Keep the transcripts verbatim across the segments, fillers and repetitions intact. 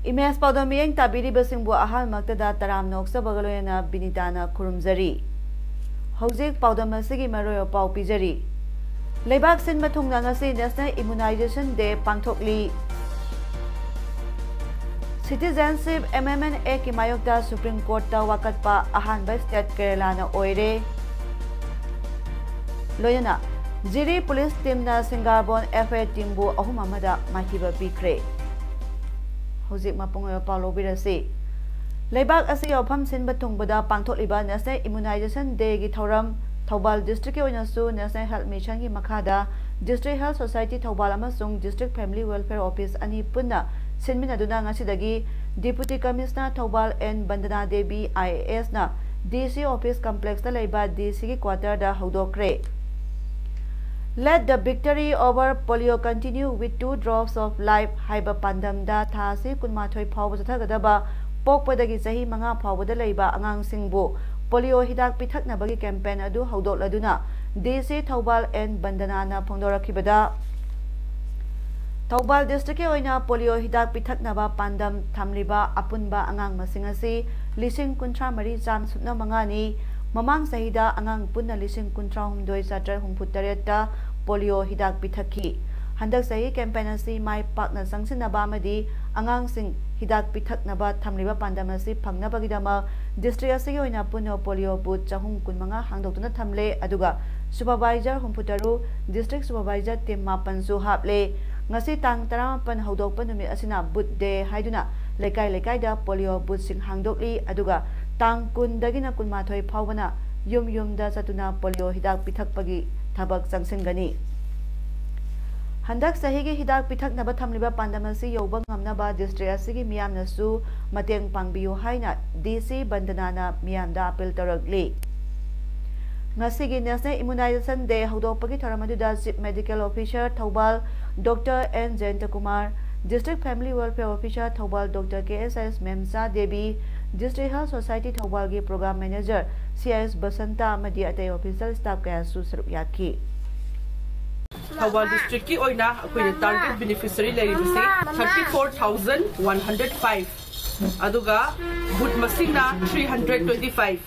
Image ꯄꯥꯎꯗꯝ ꯃꯤꯠꯌꯦꯡ ꯇꯥꯕꯤꯔꯤꯕꯁꯤꯡꯕꯨ ꯑꯍꯥꯟꯕꯃꯛꯇꯗ ꯇꯔꯥꯝꯅ ꯑꯣꯛꯆꯕꯒ ꯂꯣꯏꯅꯅ ꯕꯤꯅꯤꯇꯥꯅ ꯈꯨꯔꯨꯝꯖꯔꯤ꯫ ꯍꯧꯖꯤꯛ ꯄꯥꯎꯗꯝ ꯑꯁꯤꯒꯤ ꯃꯔꯨꯑꯣꯏꯕ ꯄꯥꯎ ꯄꯤꯖꯔꯤ꯫ ꯂꯩꯕꯥꯛ ꯁꯤꯟꯕ ꯊꯨꯡꯅ ꯉꯁꯤ National Immunization Day ꯄꯥꯡꯊꯣꯛꯂꯤ꯫ Citizenship Amendment Actꯀꯤ ꯃꯥꯌꯣꯛꯇ Supreme Courtꯇ ꯋꯥꯀꯠꯄ ꯑꯍꯥꯟꯕ state ꯀꯦꯔꯦꯂꯥꯅ ꯑꯣꯏꯔꯦ꯫ ꯂꯣꯏꯅꯅ ꯖꯤꯔꯤ police teamꯅ ꯁꯤꯡꯒꯥꯔꯕꯣꯟ F I R teamꯕꯨ ꯑꯍꯨꯝ ꯑꯃꯗ ꯃꯥꯏꯊꯤꯕ ꯄꯤꯈ꯭ꯔꯦ꯫ ꯍꯧꯖꯤꯛ ꯃꯄꯨꯡ ꯑꯣꯏꯕ ꯄꯥꯎ ꯂꯧꯕꯤꯔꯁꯤ꯫ ꯂꯩꯕꯥꯛ ꯑꯁꯤꯒꯤ ꯋꯥꯐꯝ ꯁꯤꯟꯕ ꯊꯨꯡꯕꯗ ꯄꯥꯡꯊꯣꯛꯂꯤꯕ National Immunization Dayꯒꯤ ꯊꯧꯔꯝ ꯊꯧꯕꯥꯜ districtꯀꯤ ꯑꯣꯏꯅꯁꯨ National Health Missionꯒꯤ ꯃꯈꯥꯗ District Health Society ꯊꯧꯕꯥꯜ ꯑꯃꯁꯨꯡ District Family Welfare Office ꯑꯅꯤ ꯄꯨꯟꯅ ꯁꯤꯟꯃꯤꯟꯅꯗꯨꯅ ꯉꯁꯤꯗꯒꯤ Deputy Commissioner ꯊꯧꯕꯥꯜ N ꯕꯟꯗꯅꯥ ꯗꯦꯕꯤ IASꯅ DC office complexꯇ ꯂꯩꯕ DCꯒꯤ quarterꯗ ꯍꯧꯗꯣꯛꯈ꯭ꯔꯦ꯫ Let the victory over polio continue with two drops of life ꯍꯥꯏꯕ ꯄꯥꯟꯗꯝꯗ ꯊꯥ ꯑꯁꯤ ꯀꯨꯟꯃꯥꯊꯣꯏ ꯐꯥꯎꯕ ꯆꯠꯊꯒꯗꯕ ꯄꯣꯛꯄꯗꯒꯤ ꯆꯍꯤ ꯃꯉꯥ ꯐꯥꯎꯕꯗ ꯂꯩꯕ ꯑꯉꯥꯡꯁꯤꯡꯕꯨ polio ꯍꯤꯗꯥꯛ ꯄꯤꯊꯛꯅꯕꯒꯤ campaign ꯑꯗꯨ ꯍꯧꯗꯣꯛꯂꯗꯨꯅ DC ꯊꯧꯕꯥꯜ N ꯕꯟꯗꯅꯥꯅ ꯐꯣꯡꯗꯣꯔꯛꯈꯤꯕꯗ, ꯊꯧꯕꯥꯜ districtꯀꯤ ꯑꯣꯏꯅ polio ꯍꯤꯗꯥꯛ ꯄꯤꯊꯛꯅꯕ ꯄꯥꯟꯗꯝ ꯊꯝꯂꯤꯕ ꯑꯄꯨꯟꯕ ꯑꯉꯥꯡ ꯃꯁꯤꯡ ꯑꯁꯤ ꯂꯤꯁꯤꯡ ꯀꯨꯟꯊ꯭ꯔꯥ ꯃꯔꯤ ꯆꯥꯝ ꯁꯨꯞꯅ ꯃꯉꯥꯅꯤ꯫ ꯃꯃꯥꯡ ꯆꯍꯤꯗ ꯑꯉꯥꯡ ꯄꯨꯟꯅ ꯂꯤꯁꯤꯡ ꯀꯨꯟꯊ꯭ꯔꯥ ꯍꯨꯝꯗꯣꯏ ꯆꯥꯇ꯭ꯔꯦꯠ ꯍꯨꯝꯐꯨ ꯇꯔꯦꯠꯇ polio ꯍꯤꯗꯥꯛ ꯄꯤꯊꯛꯈꯤ꯫ ꯍꯟꯗꯛ ꯆꯍꯤ campaign ꯑꯁꯤ ꯃꯥꯏ ꯄꯥꯛꯅ ꯆꯪꯁꯤꯟꯅꯕ ꯑꯃꯗꯤ ꯑꯉꯥꯡꯁꯤꯡ ꯍꯤꯗꯥꯛ ꯄꯤꯊꯛꯅꯕ ꯊꯝꯂꯤꯕ ꯄꯥꯟꯗꯝ ꯑꯁꯤ ꯐꯪꯅꯕꯒꯤꯗꯃꯛ district ꯑꯁꯤꯒꯤ ꯑꯣꯏꯅ ꯄꯨꯟꯅ polio booth ꯆꯍꯨꯝ ꯀꯨꯟꯃꯉꯥ ꯍꯥꯡꯗꯣꯛꯇꯨꯅ ꯊꯝꯂꯦ, ꯑꯗꯨꯒ supervisor ꯍꯨꯝꯐꯨ ꯇꯔꯨꯛ, district supervisor team ꯃꯥꯄꯟꯁꯨ ꯍꯥꯞꯂꯦ꯫ ꯉꯁꯤ ꯇꯥꯡ ꯇꯔꯥꯃꯥꯄꯟ ꯍꯧꯗꯣꯛꯄ ꯅꯨꯃꯤꯠ ꯑꯁꯤꯅ booth day ꯍꯥꯏꯗꯨꯅ ꯂꯩꯀꯥꯏ ꯂꯩꯀꯥꯏꯗ polio boothꯁꯤꯡ ꯍꯥꯡꯗꯣꯛꯂꯤ, ꯑꯗꯨꯒ ꯇꯥꯡ ꯀꯨꯟꯗꯒꯤꯅ ꯀꯨꯟꯃꯥꯊꯣꯏ ꯐꯥꯎꯕꯅ ꯌꯨꯝ ꯌꯨꯝꯗ ꯆꯠꯇꯨꯅ polio ꯍꯤꯗꯥꯛ ꯄꯤꯊꯛꯄꯒꯤ ꯊꯕꯛ ꯆꯪꯁꯤꯟꯒꯅꯤ꯫ ꯍꯟꯗꯛ ꯆꯍꯤꯒꯤ ꯍꯤꯗꯥꯛ ꯄꯤꯊꯛꯅꯕ ꯊꯝꯂꯤꯕ ꯄꯥꯟꯗꯝ ꯑꯁꯤ ꯌꯧꯕ ꯉꯝꯅꯕ ꯗꯤꯁꯇ꯭ꯔꯤꯛ ꯑꯁꯤꯒꯤ ꯃꯤꯌꯥꯝꯅꯁꯨ ꯃꯇꯦꯡ ꯄꯥꯡꯕꯤꯌꯨ ꯍꯥꯏꯅ ꯗꯤ ꯁꯤ ꯕꯟꯗꯅꯥꯅ ꯃꯤꯌꯥꯝꯗ ꯑꯥꯄꯤꯜ ꯇꯧꯔꯛꯂꯤ꯫ ꯉꯁꯤꯒꯤ National Immunization Day ꯍꯧꯗꯣꯛꯄꯒꯤ ꯊꯧꯔꯝ ꯑꯗꯨꯗ Chief Medical Officer Thoubal doctor N Jayantakumar, District Family Welfare Officer Thoubal doctor K S S Memcha Devi, District Health Society ꯊꯧꯕꯥꯜꯒꯤ Program Manager C S Basanta ꯑꯃꯗꯤ ꯑꯇꯩ official staff ꯀꯌꯥꯁꯨ ꯁꯔꯨꯛ ꯌꯥꯈꯤ꯫ ꯊꯧꯕꯥꯜ ꯗꯤꯁꯇ꯭ꯔꯤꯛꯀꯤ ꯑꯣꯏꯅ ꯑꯩꯈꯣꯏꯅ target beneficiary ꯂꯩꯔꯤꯕꯁꯤ thirty four thousand one hundred five, ꯑꯗꯨꯒ booth ꯃꯁꯤꯡꯅ three hundred twenty five,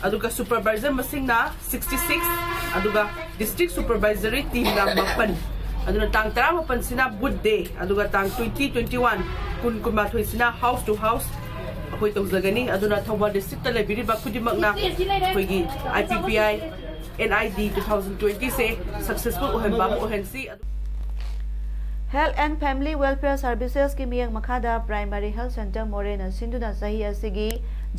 ꯑꯗꯨꯒ supervisor ꯃꯁꯤꯡꯅ sixty six, ꯑꯗꯨꯒ district supervisory teamꯅ ꯃꯥꯄꯟ꯫ ꯑꯗꯨꯅ ꯇꯥꯡ ꯇꯔꯥꯃꯥꯄꯟꯁꯤꯅ booth day, ꯑꯗꯨꯒ ꯇꯥꯡ twenty, twenty one, ꯀꯨꯟ, ꯀꯨꯟꯃꯥꯊꯣꯏꯁꯤꯅ house to house ꯑꯩꯈꯣꯏ ꯇꯧꯖꯒꯅꯤ꯫ ꯑꯗꯨꯅ ꯊꯧꯕꯥꯜ districtꯇ ꯂꯩꯕꯤꯔꯤꯕ ꯈꯨꯗꯤꯡꯃꯛꯅ ꯑꯩꯈꯣꯏꯒꯤ I P P I N I D two thousand twenty say successful ꯑꯣꯏꯍꯟꯕ ꯑꯃ ꯑꯣꯏꯍꯟꯁꯤ꯫ Health and Family Welfare Servicesꯀꯤ ꯃꯤꯠꯌꯦꯡ ꯃꯈꯥꯗ Primary Health Centre ꯃꯣꯔꯦꯅ ꯁꯤꯟꯗꯨꯅ ꯆꯍꯤ ꯑꯁꯤꯒꯤ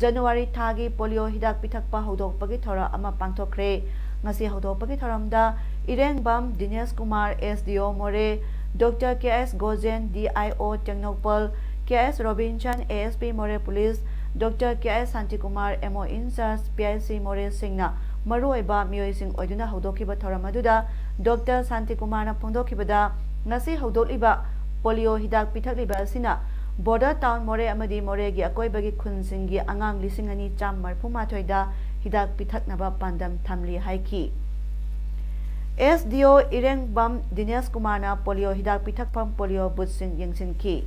ꯖꯅꯋꯥꯔꯤ ꯊꯥꯒꯤ polio ꯍꯤꯗꯥꯛ ꯄꯤꯊꯛꯄ ꯍꯧꯗꯣꯛꯄꯒꯤ ꯊꯧꯔꯝ ꯑꯃ ꯄꯥꯡꯊꯣꯛꯈ꯭ꯔꯦ꯫ ꯉꯁꯤ ꯍꯧꯗꯣꯛꯄꯒꯤ ꯊꯧꯔꯝꯗ Irengbam Dinesh Kumar, S D O Moreh, doctor K S Gojen, D I O Tengnoupal, K S Robinson, A S P Moreh police, doctor K S Shantikumar, M O in charge, P I C ꯃꯣꯔꯦꯁꯤꯡꯅ ꯃꯔꯨꯑꯣꯏꯕ ꯃꯤꯑꯣꯏꯁꯤꯡ ꯑꯣꯏꯗꯨꯅ ꯍꯧꯗꯣꯛꯈꯤꯕ ꯊꯧꯔꯝ ꯑꯗꯨꯗ ꯗꯣꯛꯇꯔ ꯁꯥꯟꯇꯤꯀꯨꯃꯥꯔꯅ ꯐꯣꯡꯗꯣꯛꯈꯤꯕꯗ, ꯉꯁꯤ ꯍꯧꯗꯣꯛꯂꯤꯕ polio ꯍꯤꯗꯥꯛ ꯄꯤꯊꯛꯂꯤꯕ ꯑꯁꯤꯅ border town ꯃꯣꯔꯦ ꯑꯃꯗꯤ ꯃꯣꯔꯦꯒꯤ ꯑꯀꯣꯏꯕꯒꯤ ꯈꯨꯟꯁꯤꯡꯒꯤ ꯑꯉꯥꯡ ꯂꯤꯁꯤꯡ ꯑꯅꯤ ꯆꯥꯝꯃ ꯃꯔꯤꯐꯨ ꯃꯥꯊꯣꯏꯗ ꯍꯤꯗꯥꯛ ꯄꯤꯊꯛꯅꯕ ꯄꯥꯟꯗꯝ ꯊꯝꯂꯤ ꯍꯥꯏꯈꯤ꯫ S D O ꯏꯔꯦꯡꯕꯝ ꯗꯤꯅꯦꯁ ꯀꯨꯃꯥꯔꯅ polio ꯍꯤꯗꯥꯛ ꯄꯤꯊꯛꯐꯝ polio boothꯁꯤꯡ ꯌꯦꯡꯁꯤꯟꯈꯤ꯫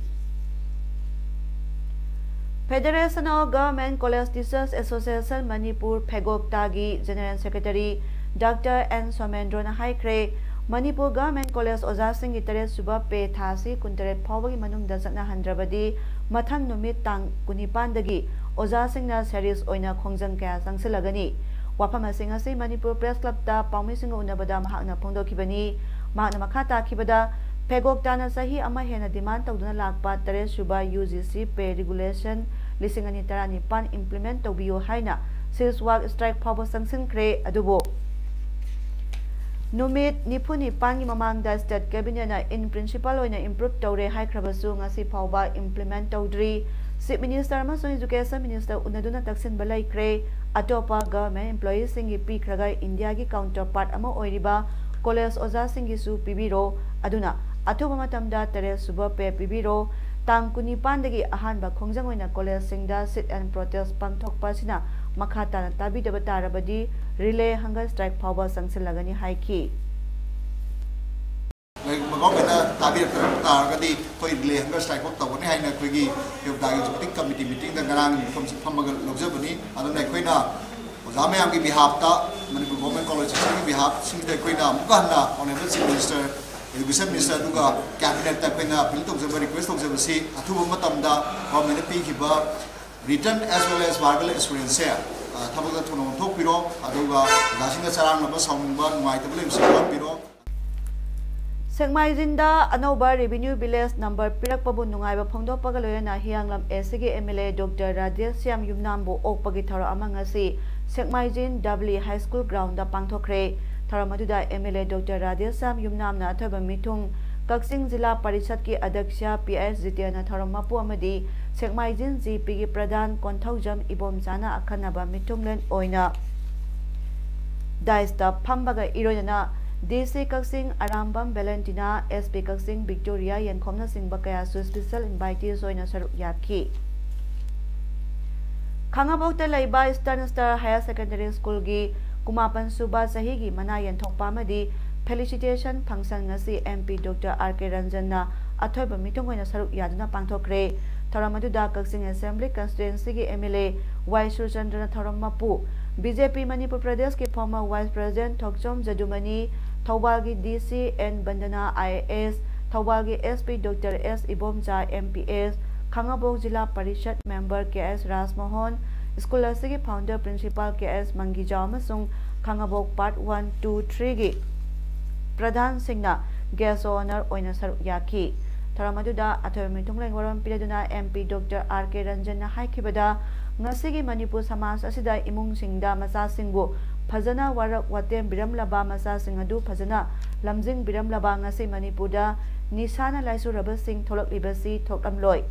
Federation of Government College Teachers Association Manipur, ꯐꯦꯒꯣꯛꯇꯥꯒꯤ General Secretary ꯗꯥꯛꯇꯔ ꯑꯦꯟ ꯁꯣꯃꯦꯟꯗ꯭ꯔꯣꯅ ꯍꯥꯏꯈ꯭ꯔꯦ, ꯃꯅꯤꯄꯨꯔ Government College ꯑꯣꯖꯥꯁꯤꯡꯒꯤ ꯇꯔꯦꯠ ꯁꯨꯕ pay ꯊꯥ ꯑꯁꯤ ꯀꯨꯟꯇꯔꯦꯠ ꯐꯥꯎꯕꯒꯤ ꯃꯅꯨꯡꯗ ꯆꯠꯅꯍꯟꯗ꯭ꯔꯕꯗꯤ ꯃꯊꯪ ꯅꯨꯃꯤꯠ ꯇꯥꯡ ꯀꯨꯟꯅꯤꯄꯥꯟꯗꯒꯤ ꯑꯣꯖꯥꯁꯤꯡꯅ series ꯑꯣꯏꯅ ꯈꯣꯡꯖꯪ ꯀꯌꯥ ꯆꯪꯁꯤꯜꯂꯒꯅꯤ꯫ ꯋꯥꯐꯝ ꯑꯁꯤ ꯉꯁꯤ ꯃꯅꯤꯄꯨꯔ Press Clubꯇ ꯄꯥꯎꯃꯤꯁꯤꯡꯒ ꯎꯅꯕꯗ ꯃꯍꯥꯛꯅ ꯐꯣꯡꯗꯣꯛꯈꯤꯕꯅꯤ꯫ ꯃꯍꯥꯛꯅ ꯃꯈꯥ ꯇꯥꯈꯤꯕꯗ, ꯐꯦꯒꯣꯛꯇꯥꯅ ꯆꯍꯤ ꯑꯃ ꯍꯦꯟꯅ demand ꯇꯧꯗꯨꯅ ꯂꯥꯛꯄ ꯇꯔꯦꯠ ꯁꯨꯕ U G C pay regulation ꯂꯤꯁꯤꯡ ꯑꯅꯤ ꯇꯔꯥꯅꯤꯄꯥꯟ implement ꯇꯧꯕꯤꯌꯨ ꯍꯥꯏꯅ series work strike ꯐꯥꯎꯕ ꯆꯪꯁꯤꯟꯈ꯭ꯔꯦ꯫ ꯑꯗꯨꯕꯨ ꯅꯨꯃꯤꯠ ꯅꯤꯐꯨ ꯅꯤꯄꯥꯟꯒꯤ ꯃꯃꯥꯡꯗ State Cabinet ꯅ in principle ꯑꯣꯏꯅ improve ꯇꯧꯔꯦ ꯍꯥꯏꯈ꯭ꯔꯕꯁꯨ ꯉꯁꯤ ꯐꯥꯎꯕ implement ꯇꯧꯗ꯭ꯔꯤ꯫ Chief Minister ꯑꯃꯁꯨꯡ Education Minister ꯎꯅꯗꯨꯅ ꯇꯛꯁꯤꯟꯕ ꯂꯩꯈ꯭ꯔꯦ꯫ ꯑꯇꯣꯞꯄ government employee ꯁꯤꯡꯒꯤ ꯄꯤꯈ꯭ꯔꯒ India ꯒꯤ counterpart ꯑꯃ ꯑꯣꯏꯔꯤꯕ college ꯑꯣꯖꯥꯁꯤꯡꯒꯤꯁꯨ ꯄꯤꯕꯤꯔꯣ, ꯑꯗꯨꯅ ꯑꯊꯨꯕ ꯃꯇꯝꯗ ꯇꯔꯦꯠ ꯁꯨꯕ pay ꯄꯤꯕꯤꯔꯣ꯫ ꯇꯥꯡ ꯀꯨꯟꯅꯤꯄꯥꯟꯗꯒꯤ ꯑꯍꯥꯟꯕ ꯈꯣꯡꯖꯪ ꯑꯣꯏꯅ college ꯁꯤꯡꯗ sit-in protest ꯄꯥꯡꯊꯣꯛꯄ ꯑꯁꯤꯅ ꯃꯈꯥ ꯇꯥꯅ ꯇꯥꯕꯤꯗꯕ ꯇꯥꯔꯕꯗꯤ relay hunger strike ꯐꯥꯎꯕ ꯆꯪꯁꯤꯜꯂꯒꯅꯤ ꯍꯥꯏꯈꯤ꯫ ꯀꯩꯒꯨꯝꯕ government ꯅ ꯇꯥꯕꯤꯔꯛꯇꯕ ꯇꯥꯔꯒꯗꯤ ꯑꯩꯈꯣꯏ relay hunger strike ꯐꯥꯎ ꯇꯧꯒꯅꯤ ꯍꯥꯏꯅ ꯑꯩꯈꯣꯏꯒꯤ ꯍꯤꯞꯗꯥꯒꯤ executive committee meeting ꯗ ꯉꯔꯥꯡ ꯃꯐꯝꯁꯤ ꯐꯝꯃꯒ ꯂꯧꯖꯕꯅꯤ꯫ ꯑꯗꯨꯅ ꯑꯩꯈꯣꯏꯅ ꯑꯣꯖꯥ ꯃꯌꯥꯝꯒꯤ behalf ꯇ, ꯃꯅꯤꯄꯨꯔ government college ꯁꯤꯡꯒꯤ behalf ꯁꯤꯡꯗ ꯑꯩꯈꯣꯏꯅ ꯑꯃꯨꯛꯀ ꯍꯟꯅ Honourable Chief Minister, Education Minister ꯑꯗꯨꯒ Cabinet ꯇ ꯑꯩꯈꯣꯏꯅ appeal ꯇꯧꯖꯕ, request ꯇꯧꯖꯕꯁꯤ ꯑꯊꯨꯕ ꯃꯇꯝꯗ government ꯅ ꯄꯤꯈꯤꯕ written as well as verbal assurance ꯁꯦ, ꯑ, ꯊꯕꯛꯇ ꯊꯨꯅ ꯑꯣꯟꯊꯣꯛꯄꯤꯔꯣ꯫ ꯑꯗꯨꯒ ꯑꯣꯖꯥꯁꯤꯡꯒ ꯆꯔꯥꯡꯅꯕ, ꯁꯥꯎꯅꯤꯡꯕ, ꯅꯨꯡꯉꯥꯏꯇꯕ ꯂꯩꯕꯁꯤꯡ ꯄꯣꯛꯍꯟꯕꯤꯔꯣ꯫ ꯁꯦꯛꯃꯥꯏꯖꯤꯟꯗ ꯑꯅꯧꯕ revenue village number ꯄꯤꯔꯛꯄꯕꯨ ꯅꯨꯡꯉꯥꯏꯕ ꯐꯣꯡꯗꯣꯛꯄꯒ ꯂꯣꯏꯅꯅ ꯍꯤꯌꯥꯡꯂꯝ A C ꯒꯤ M L A Doctor Radheshyam ꯌꯨꯝꯅꯥꯝꯕꯨ ꯑꯣꯛꯄꯒꯤ ꯊꯧꯔꯝ ꯑꯃ ꯉꯁꯤ ꯁꯦꯛꯃꯥꯏꯖꯤꯟ ꯗꯕꯂꯤ High School ground ꯗ ꯄꯥꯡꯊꯣꯛꯈ꯭ꯔꯦ꯫ ꯊꯧꯔꯝ ꯑꯗꯨꯗ M L A Doctor Radheshyam ꯌꯨꯝꯅꯥꯝꯅ ꯑꯊꯣꯏꯕ ꯃꯤꯊꯨꯡ, ꯀꯛꯆꯤꯡ ꯖꯤꯂꯥ ꯄꯔꯤꯁꯠꯀꯤ ꯑꯗ꯭ꯌꯛꯁ P S ꯖꯤꯇꯦꯟꯅ ꯊꯧꯔꯝ ꯃꯄꯨ ꯑꯃꯗꯤ ꯁꯦꯛꯃꯥꯏꯖꯤꯟ G P ꯒꯤ ꯄ꯭ꯔꯙꯥꯟ ꯀꯣꯟꯊꯧꯖꯝ ꯏꯕꯣꯝꯆꯥꯅ ꯑꯈꯟꯅꯕ ꯃꯤꯊꯨꯡꯂꯦꯟ ꯑꯣꯏꯅ dais ꯇ ꯐꯝꯕꯒ ꯏꯔꯣꯏꯅꯅ D C ꯀꯛꯆꯤꯡ ꯑꯔꯥꯝꯕꯝ ꯚꯦꯂꯦꯟꯇꯤꯅꯥ, S P ꯀꯛꯆꯤꯡ ꯚꯤꯛꯇꯣꯔꯤꯌꯥ ꯌꯦꯟꯈꯣꯝꯅꯆꯤꯡꯕ ꯀꯌꯥꯁꯨ special invitees ꯑꯣꯏꯅ ꯁꯔꯨꯛ ꯌꯥꯈꯤ꯫ ꯈꯥꯉꯕꯣꯛꯇ ꯂꯩꯕ Eastern Star Higher Secondary School ꯒꯤ ꯀꯨꯟꯃꯥꯄꯟ ꯁꯨꯕ ꯆꯍꯤꯒꯤ ꯃꯅꯥ ꯌꯦꯟꯊꯣꯛꯄ ꯑꯃꯗꯤ felicitation function ꯉꯁꯤ M P Doctor R K ꯔꯟꯖꯟꯅ ꯑꯊꯣꯏꯕ ꯃꯤꯊꯨꯡ ꯑꯣꯏꯅ ꯁꯔꯨꯛ ꯌꯥꯗꯨꯅ ꯄꯥꯡꯊꯣꯛꯈ꯭ꯔꯦ꯫ ꯊꯧꯔꯝ ꯑꯗꯨꯗ ꯀꯛꯆꯤꯡ Assembly Constituency ꯒꯤ M L A ꯋꯥꯏ ꯁꯨꯔꯆꯟꯗ꯭ꯔꯅ ꯊꯧꯔꯝ ꯃꯄꯨ, B J P ꯃꯅꯤꯄꯨꯔ ꯄ꯭ꯔꯗꯦꯁꯀꯤ former Vice President Thokchom ꯖꯗꯨꯃꯅꯤ, ꯊꯧꯕꯥꯜꯒꯤ D C N Vandana I A S, ꯊꯧꯕꯥꯜꯒꯤ S P Doctor S Ibomcha M P S, Khangabok zila parishad member K S ꯔꯥꯖꯃꯣꯍꯟ, school ꯑꯁꯤꯒꯤ founder principal K S ꯃꯪꯒꯤꯖꯥꯎ ꯑꯃꯁꯨꯡ ꯈꯥꯉꯕꯣꯛ Part one, two, three ꯒꯤ ꯄ꯭ꯔꯙꯥꯟꯁꯤꯡꯅ guest of honour ꯑꯣꯏꯅ ꯁꯔꯨꯛ ꯌꯥꯈꯤ꯫ ꯊꯧꯔꯝ ꯑꯗꯨꯗ ꯑꯊꯣꯏꯕ ꯃꯤꯊꯨꯡꯂꯦꯟ ꯋꯥꯔꯣꯜ ꯄꯤꯔꯗꯨꯅ M P Doctor R K ꯔꯟꯖꯟꯅ ꯍꯥꯏꯈꯤꯕꯗ, ꯉꯁꯤꯒꯤ ꯃꯅꯤꯄꯨꯔ ꯁꯃꯥꯖ ꯑꯁꯤꯗ ꯏꯃꯨꯡꯁꯤꯡꯗ ꯃꯆꯥꯁꯤꯡꯕꯨ ꯐꯖꯅ ꯋꯥꯔꯛ ꯋꯥꯇꯦꯝꯕꯤꯔꯝꯂꯕ ꯃꯆꯥꯁꯤꯡ ꯑꯗꯨ ꯐꯖꯅ ꯂꯝꯖꯤꯡꯕꯤꯔꯝꯂꯕ ꯉꯁꯤ ꯃꯅꯤꯄꯨꯔꯗ ꯅꯤꯁꯥꯅ ꯂꯥꯏꯆꯨꯔꯕꯁꯤꯡ ꯊꯣꯛꯂꯛꯂꯤꯕꯁꯤ ꯊꯣꯛꯂꯝꯂꯣꯏ꯫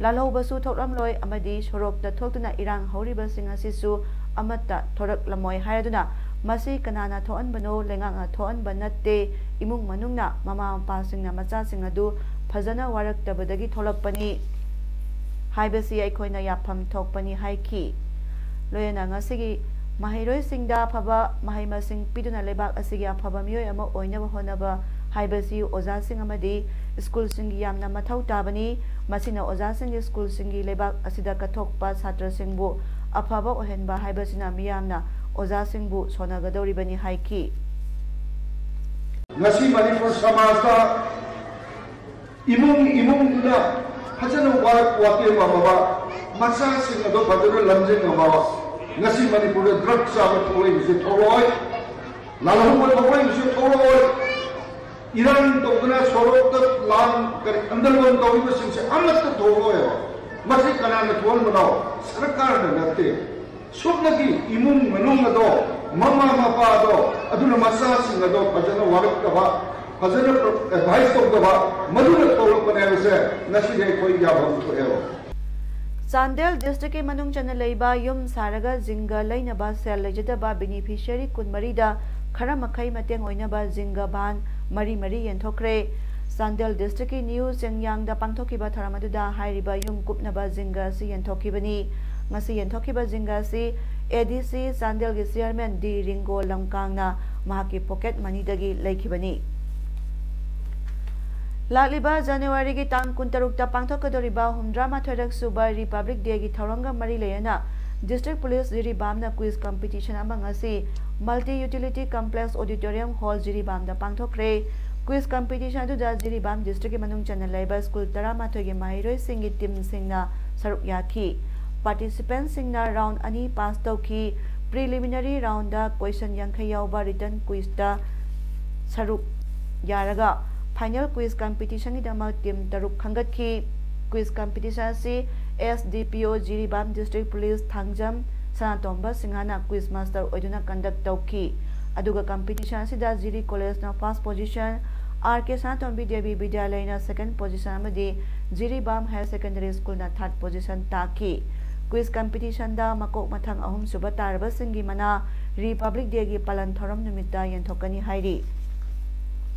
ꯂꯥꯜꯍꯧꯕꯁꯨ ꯊꯣꯛꯂꯝꯂꯣꯏ ꯑꯃꯗꯤ ꯁꯣꯔꯣꯛꯇ ꯊꯣꯛꯇꯨꯅ ꯏꯔꯥꯡ ꯍꯧꯔꯤꯕꯁꯤꯡ ꯑꯁꯤꯁꯨ ꯑꯃꯠꯇ ꯊꯣꯔꯛꯂꯝꯃꯣꯏ ꯍꯥꯏꯔꯗꯨꯅ ꯃꯁꯤ ꯀꯅꯥꯅ ꯊꯣꯛꯍꯟꯕꯅꯣ? ꯂꯩꯉꯥꯛꯅ ꯊꯣꯛꯍꯟꯕ ꯅꯠꯇꯦ꯫ ꯏꯃꯨꯡ ꯃꯅꯨꯡꯅ ꯃꯃꯥ ꯃꯄꯥꯁꯤꯡꯅ ꯃꯆꯥꯁꯤꯡ ꯑꯗꯨ ꯐꯖꯅ ꯋꯥꯔꯛꯇꯕꯗꯒꯤ ꯊꯣꯛꯂꯛꯄꯅꯤ ꯍꯥꯏꯕꯁꯤ ꯑꯩꯈꯣꯏꯅ ꯌꯥꯐꯝ ꯊꯣꯛꯄꯅꯤ ꯍꯥꯏꯈꯤ꯫ ꯂꯣꯏꯅꯅ ꯉꯁꯤꯒꯤ ꯃꯍꯩꯔꯣꯏꯁꯤꯡꯗ ꯑꯐꯕ ꯃꯍꯩ ꯃꯁꯤꯡ ꯄꯤꯗꯨꯅ ꯂꯩꯕꯥꯛ ꯑꯁꯤꯒꯤ ꯑꯐꯕ ꯃꯤꯑꯣꯏ ꯑꯃ ꯑꯣꯏꯅꯕ ꯍꯣꯠꯅꯕ ꯍꯥꯏꯕꯁꯤ ꯑꯣꯖꯥꯁꯤꯡ ꯑꯃꯗꯤ ꯁ꯭ꯀꯨꯜꯁꯤꯡꯒꯤ ꯌꯥꯝꯅ ꯃꯊꯧ ꯇꯥꯕꯅꯤ꯫ ꯃꯁꯤꯅ ꯑꯣꯖꯥꯁꯤꯡꯒꯤ ꯁ꯭ꯀꯨꯜꯁꯤꯡꯒꯤ ꯂꯩꯕꯥꯛ ꯑꯁꯤꯗ ꯀꯠꯊꯣꯛꯄ ꯁꯥꯇ꯭ꯔꯁꯤꯡꯕꯨ ꯑꯐꯕ ꯑꯣꯏꯍꯟꯕ ꯍꯥꯏꯕꯁꯤꯅ ꯃꯤꯌꯥꯝꯅ ꯑꯣꯖꯥꯁꯤꯡꯕꯨ ꯁꯣꯟꯅꯒꯗꯧꯔꯤꯕꯅꯤ ꯍꯥꯏꯈꯤ꯫ ꯉꯁꯤ ꯃꯅꯤꯄꯨꯔ ꯁꯃꯥꯖꯇ ꯏꯃꯨꯡ ꯏꯃꯨꯡꯗꯨꯅ ꯐꯖꯅ ꯋꯥꯔꯛ ꯋꯥꯇꯦꯝ ꯑꯃꯕ, ꯃꯆꯥꯁꯤꯡ ꯑꯗꯣ ꯐꯖꯅ ꯂꯝꯖꯤꯡ ꯑꯃꯕ, ꯉꯁꯤ ꯃꯅꯤꯄꯨꯔꯗ ꯗ꯭ꯔꯒ ꯆꯥꯕ ꯊꯣꯛꯂꯛꯏꯕꯁꯦ ꯊꯣꯛꯂꯛꯑꯣꯏ, ꯂꯥꯜꯍꯧꯕ ꯊꯣꯛꯂꯛꯏꯕꯁꯦ ꯊꯣꯛꯂꯛꯑꯣꯏ, ꯏꯔꯥꯡ ꯇꯧꯗꯅ ꯁꯣꯔꯣꯛꯇ ꯂꯥꯟ ꯀꯔꯤ ꯑꯟꯗꯔꯒ꯭ꯔꯥꯎꯟ ꯇꯧꯔꯤꯕꯁꯤꯡꯁꯦ ꯑꯃꯠꯇ ꯊꯣꯛꯂꯛꯑꯣꯏꯕ꯫ ꯃꯁꯤ ꯀꯅꯥꯅ ꯊꯣꯛꯍꯟꯕꯅꯣ? ꯁꯔꯀꯥꯔꯅ ꯅꯠꯇꯦ꯫ ꯁꯨꯞꯅꯒꯤ ꯏꯃꯨꯡ ꯃꯅꯨꯡ ꯑꯗꯣ, ꯃꯃꯥ ꯃꯄꯥ ꯑꯗꯣ, ꯑꯗꯨꯅ ꯃꯆꯥꯁꯤꯡ ꯑꯗꯣ ꯐꯖꯅ ꯋꯥꯔꯛꯇꯕ, ꯐꯖꯅ ꯑꯦꯗꯚꯥꯏꯁ ꯇꯧꯗꯕ, ꯃꯗꯨꯅ ꯊꯣꯛꯂꯛꯄꯅꯦ ꯍꯥꯏꯕꯁꯦ ꯉꯁꯤꯗꯤ ꯑꯩꯈꯣꯏ ꯌꯥꯐꯝ ꯊꯣꯛꯑꯦꯕ꯫ ꯆꯥꯟꯗꯦꯜ ꯗꯤꯁꯇ꯭ꯔꯤꯛꯀꯤ ꯃꯅꯨꯡ ꯆꯟꯅ ꯂꯩꯕ ꯌꯨꯝ ꯁꯥꯔꯒ ꯖꯤꯡꯒ ꯂꯩꯅꯕ ꯁꯦꯜ ꯂꯩꯖꯗꯕ ꯕꯦꯅꯤꯐꯤꯁꯤꯌꯔꯤ ꯀꯨꯟꯃꯔꯤꯗ ꯈꯔ ꯃꯈꯩ ꯃꯇꯦꯡ ꯑꯣꯏꯅꯕ ꯖꯤꯡꯒ ꯚꯥꯟ ꯃꯔꯤ ꯃꯔꯤ ꯌꯦꯟꯊꯣꯛꯈ꯭ꯔꯦ꯫ ꯆꯥꯟꯗꯦꯜ ꯗꯤꯁꯇ꯭ꯔꯤꯛꯀꯤ ꯅ꯭ꯌꯨ ꯆꯤꯡꯌꯥꯡꯗ ꯄꯥꯡꯊꯣꯛꯈꯤꯕ ꯊꯧꯔꯝ ꯑꯗꯨꯗ ꯍꯥꯏꯔꯤꯕ ꯌꯨꯝ ꯀꯨꯞꯅꯕ ꯖꯤꯡꯒ ꯑꯁꯤ ꯌꯦꯟꯊꯣꯛꯈꯤꯕꯅꯤ꯫ ꯉꯁꯤ ꯌꯦꯟꯊꯣꯛꯈꯤꯕ ꯖꯤꯡꯒ ꯑꯁꯤ ꯑꯦ ꯗꯤ ꯁꯤ ꯆꯥꯟꯗꯦꯜꯒꯤ ꯆꯤꯌꯔꯃꯦꯟ ꯗꯤ ꯔꯤꯡꯒꯣ ꯂꯝꯀꯥꯡꯅ ꯃꯍꯥꯛꯀꯤ ꯄꯣꯀꯦꯠ ꯃꯅꯤꯗꯒꯤ ꯂꯩꯈꯤꯕꯅꯤ꯫ ꯂꯥꯛꯂꯤꯕ ꯖꯅꯋꯥꯔꯤꯒꯤ ꯇꯥꯡ ꯀꯨꯟꯇꯔꯨꯛꯇ ꯄꯥꯡꯊꯣꯛꯀꯗꯧꯔꯤꯕ ꯍꯨꯝꯗ꯭ꯔꯥꯃꯥꯊꯣꯏꯔꯛ ꯁꯨꯕ ꯔꯤꯄꯕ꯭ꯂꯤꯛ ꯗꯦꯒꯤ ꯊꯧꯔꯝꯒ ꯃꯔꯤ ꯂꯩꯅꯅ ꯗꯤꯁꯇ꯭ꯔꯤꯛ ꯄꯨꯂꯤꯁ ꯖꯤꯔꯤꯕꯥꯝꯅ ꯀ꯭ꯋꯤꯖ ꯀꯝꯄꯤꯇꯤꯁꯟ ꯑꯃ ꯉꯁꯤ multi utility complex auditorium hall ꯖꯤꯔꯤꯕꯥꯝꯗ ꯄꯥꯡꯊꯣꯛꯈ꯭ꯔꯦ꯫ ꯀ꯭ꯋꯤꯖ ꯀꯝꯄꯤꯇꯤꯁꯟ ꯑꯗꯨꯗ ꯖꯤꯔꯤꯕꯥꯝ ꯗꯤꯁꯇ꯭ꯔꯤꯛꯀꯤ ꯃꯅꯨꯡ ꯆꯟꯅ ꯂꯩꯕ ꯁ꯭ꯀꯨꯜ ꯇꯔꯥꯃꯥꯊꯣꯏꯒꯤ ꯃꯍꯩꯔꯣꯏꯁꯤꯡꯒꯤ ꯇꯤꯝꯁꯤꯡꯅ ꯁꯔꯨꯛ ꯌꯥꯈꯤ꯫ ꯄꯥꯔꯇꯤꯁꯤꯄꯦꯟꯁꯤꯡꯅ ꯔꯥꯎꯟ ꯑꯅꯤ ꯄꯥꯁ ꯇꯧꯈꯤ꯫ ꯄ꯭ꯔꯤꯂꯤꯃꯤꯅꯔꯤ ꯔꯥꯎꯟꯗ ꯀꯣꯏꯁꯟ ꯌꯥꯡꯈꯩ ꯌꯥꯎꯕ ꯔꯤꯇꯟ ꯀ꯭ꯋꯤꯖꯇ ꯁꯔꯨꯛ ꯌꯥꯔꯒ ꯐꯥꯏꯅꯦꯜ ꯀ꯭ꯋꯤꯖ ꯀꯝꯄꯤꯇꯤꯁꯟꯒꯤꯗꯃꯛ ꯇꯤꯝ ꯇꯔꯨꯛ ꯈꯟꯒꯠꯈꯤ꯫ ꯀ꯭ꯋꯤꯖ ꯀꯝꯄꯤꯇꯤꯁꯟ ꯑꯁꯤ ꯑꯦꯁ ꯗꯤ ꯄꯤ ꯑꯣ ꯖꯤꯔꯤꯕꯥꯝ ꯗꯤꯁꯇ꯭ꯔꯤꯛ ꯄꯨꯂꯤꯁ ꯊꯥꯡꯖꯝ ꯁꯅꯥꯇꯣꯝꯕ ꯁꯤꯡꯍꯅ quiz master ꯑꯣꯏꯗꯨꯅ conduct ꯇꯧꯈꯤ꯫ ꯑꯗꯨꯒ competition ꯑꯁꯤꯗ ꯖꯤꯔꯤ ꯀꯣꯂꯦꯖꯅ first position, ꯑꯥꯔ ꯀꯦ ꯁꯅꯥꯇꯣꯝꯕꯤ ꯗꯦꯕꯤ ꯕꯤꯗ꯭ꯌꯥꯂꯌꯅ second position ꯑꯃꯗꯤ Jiribam Higher Secondary Schoolꯅ third position ꯇꯥꯈꯤ꯫ Quiz competitionꯗ ꯃꯀꯣꯛ ꯃꯊꯪ ꯑꯍꯨꯝꯁꯨꯕ ꯇꯥꯔꯕꯁꯤꯡꯒꯤ ꯃꯅꯥ Republic Dayꯒꯤ ꯄꯥꯂꯟ ꯊꯧꯔꯝ ꯅꯨꯃꯤꯠꯇ ꯌꯦꯟꯊꯣꯛꯀꯅꯤ ꯍꯥꯏꯔꯤ꯫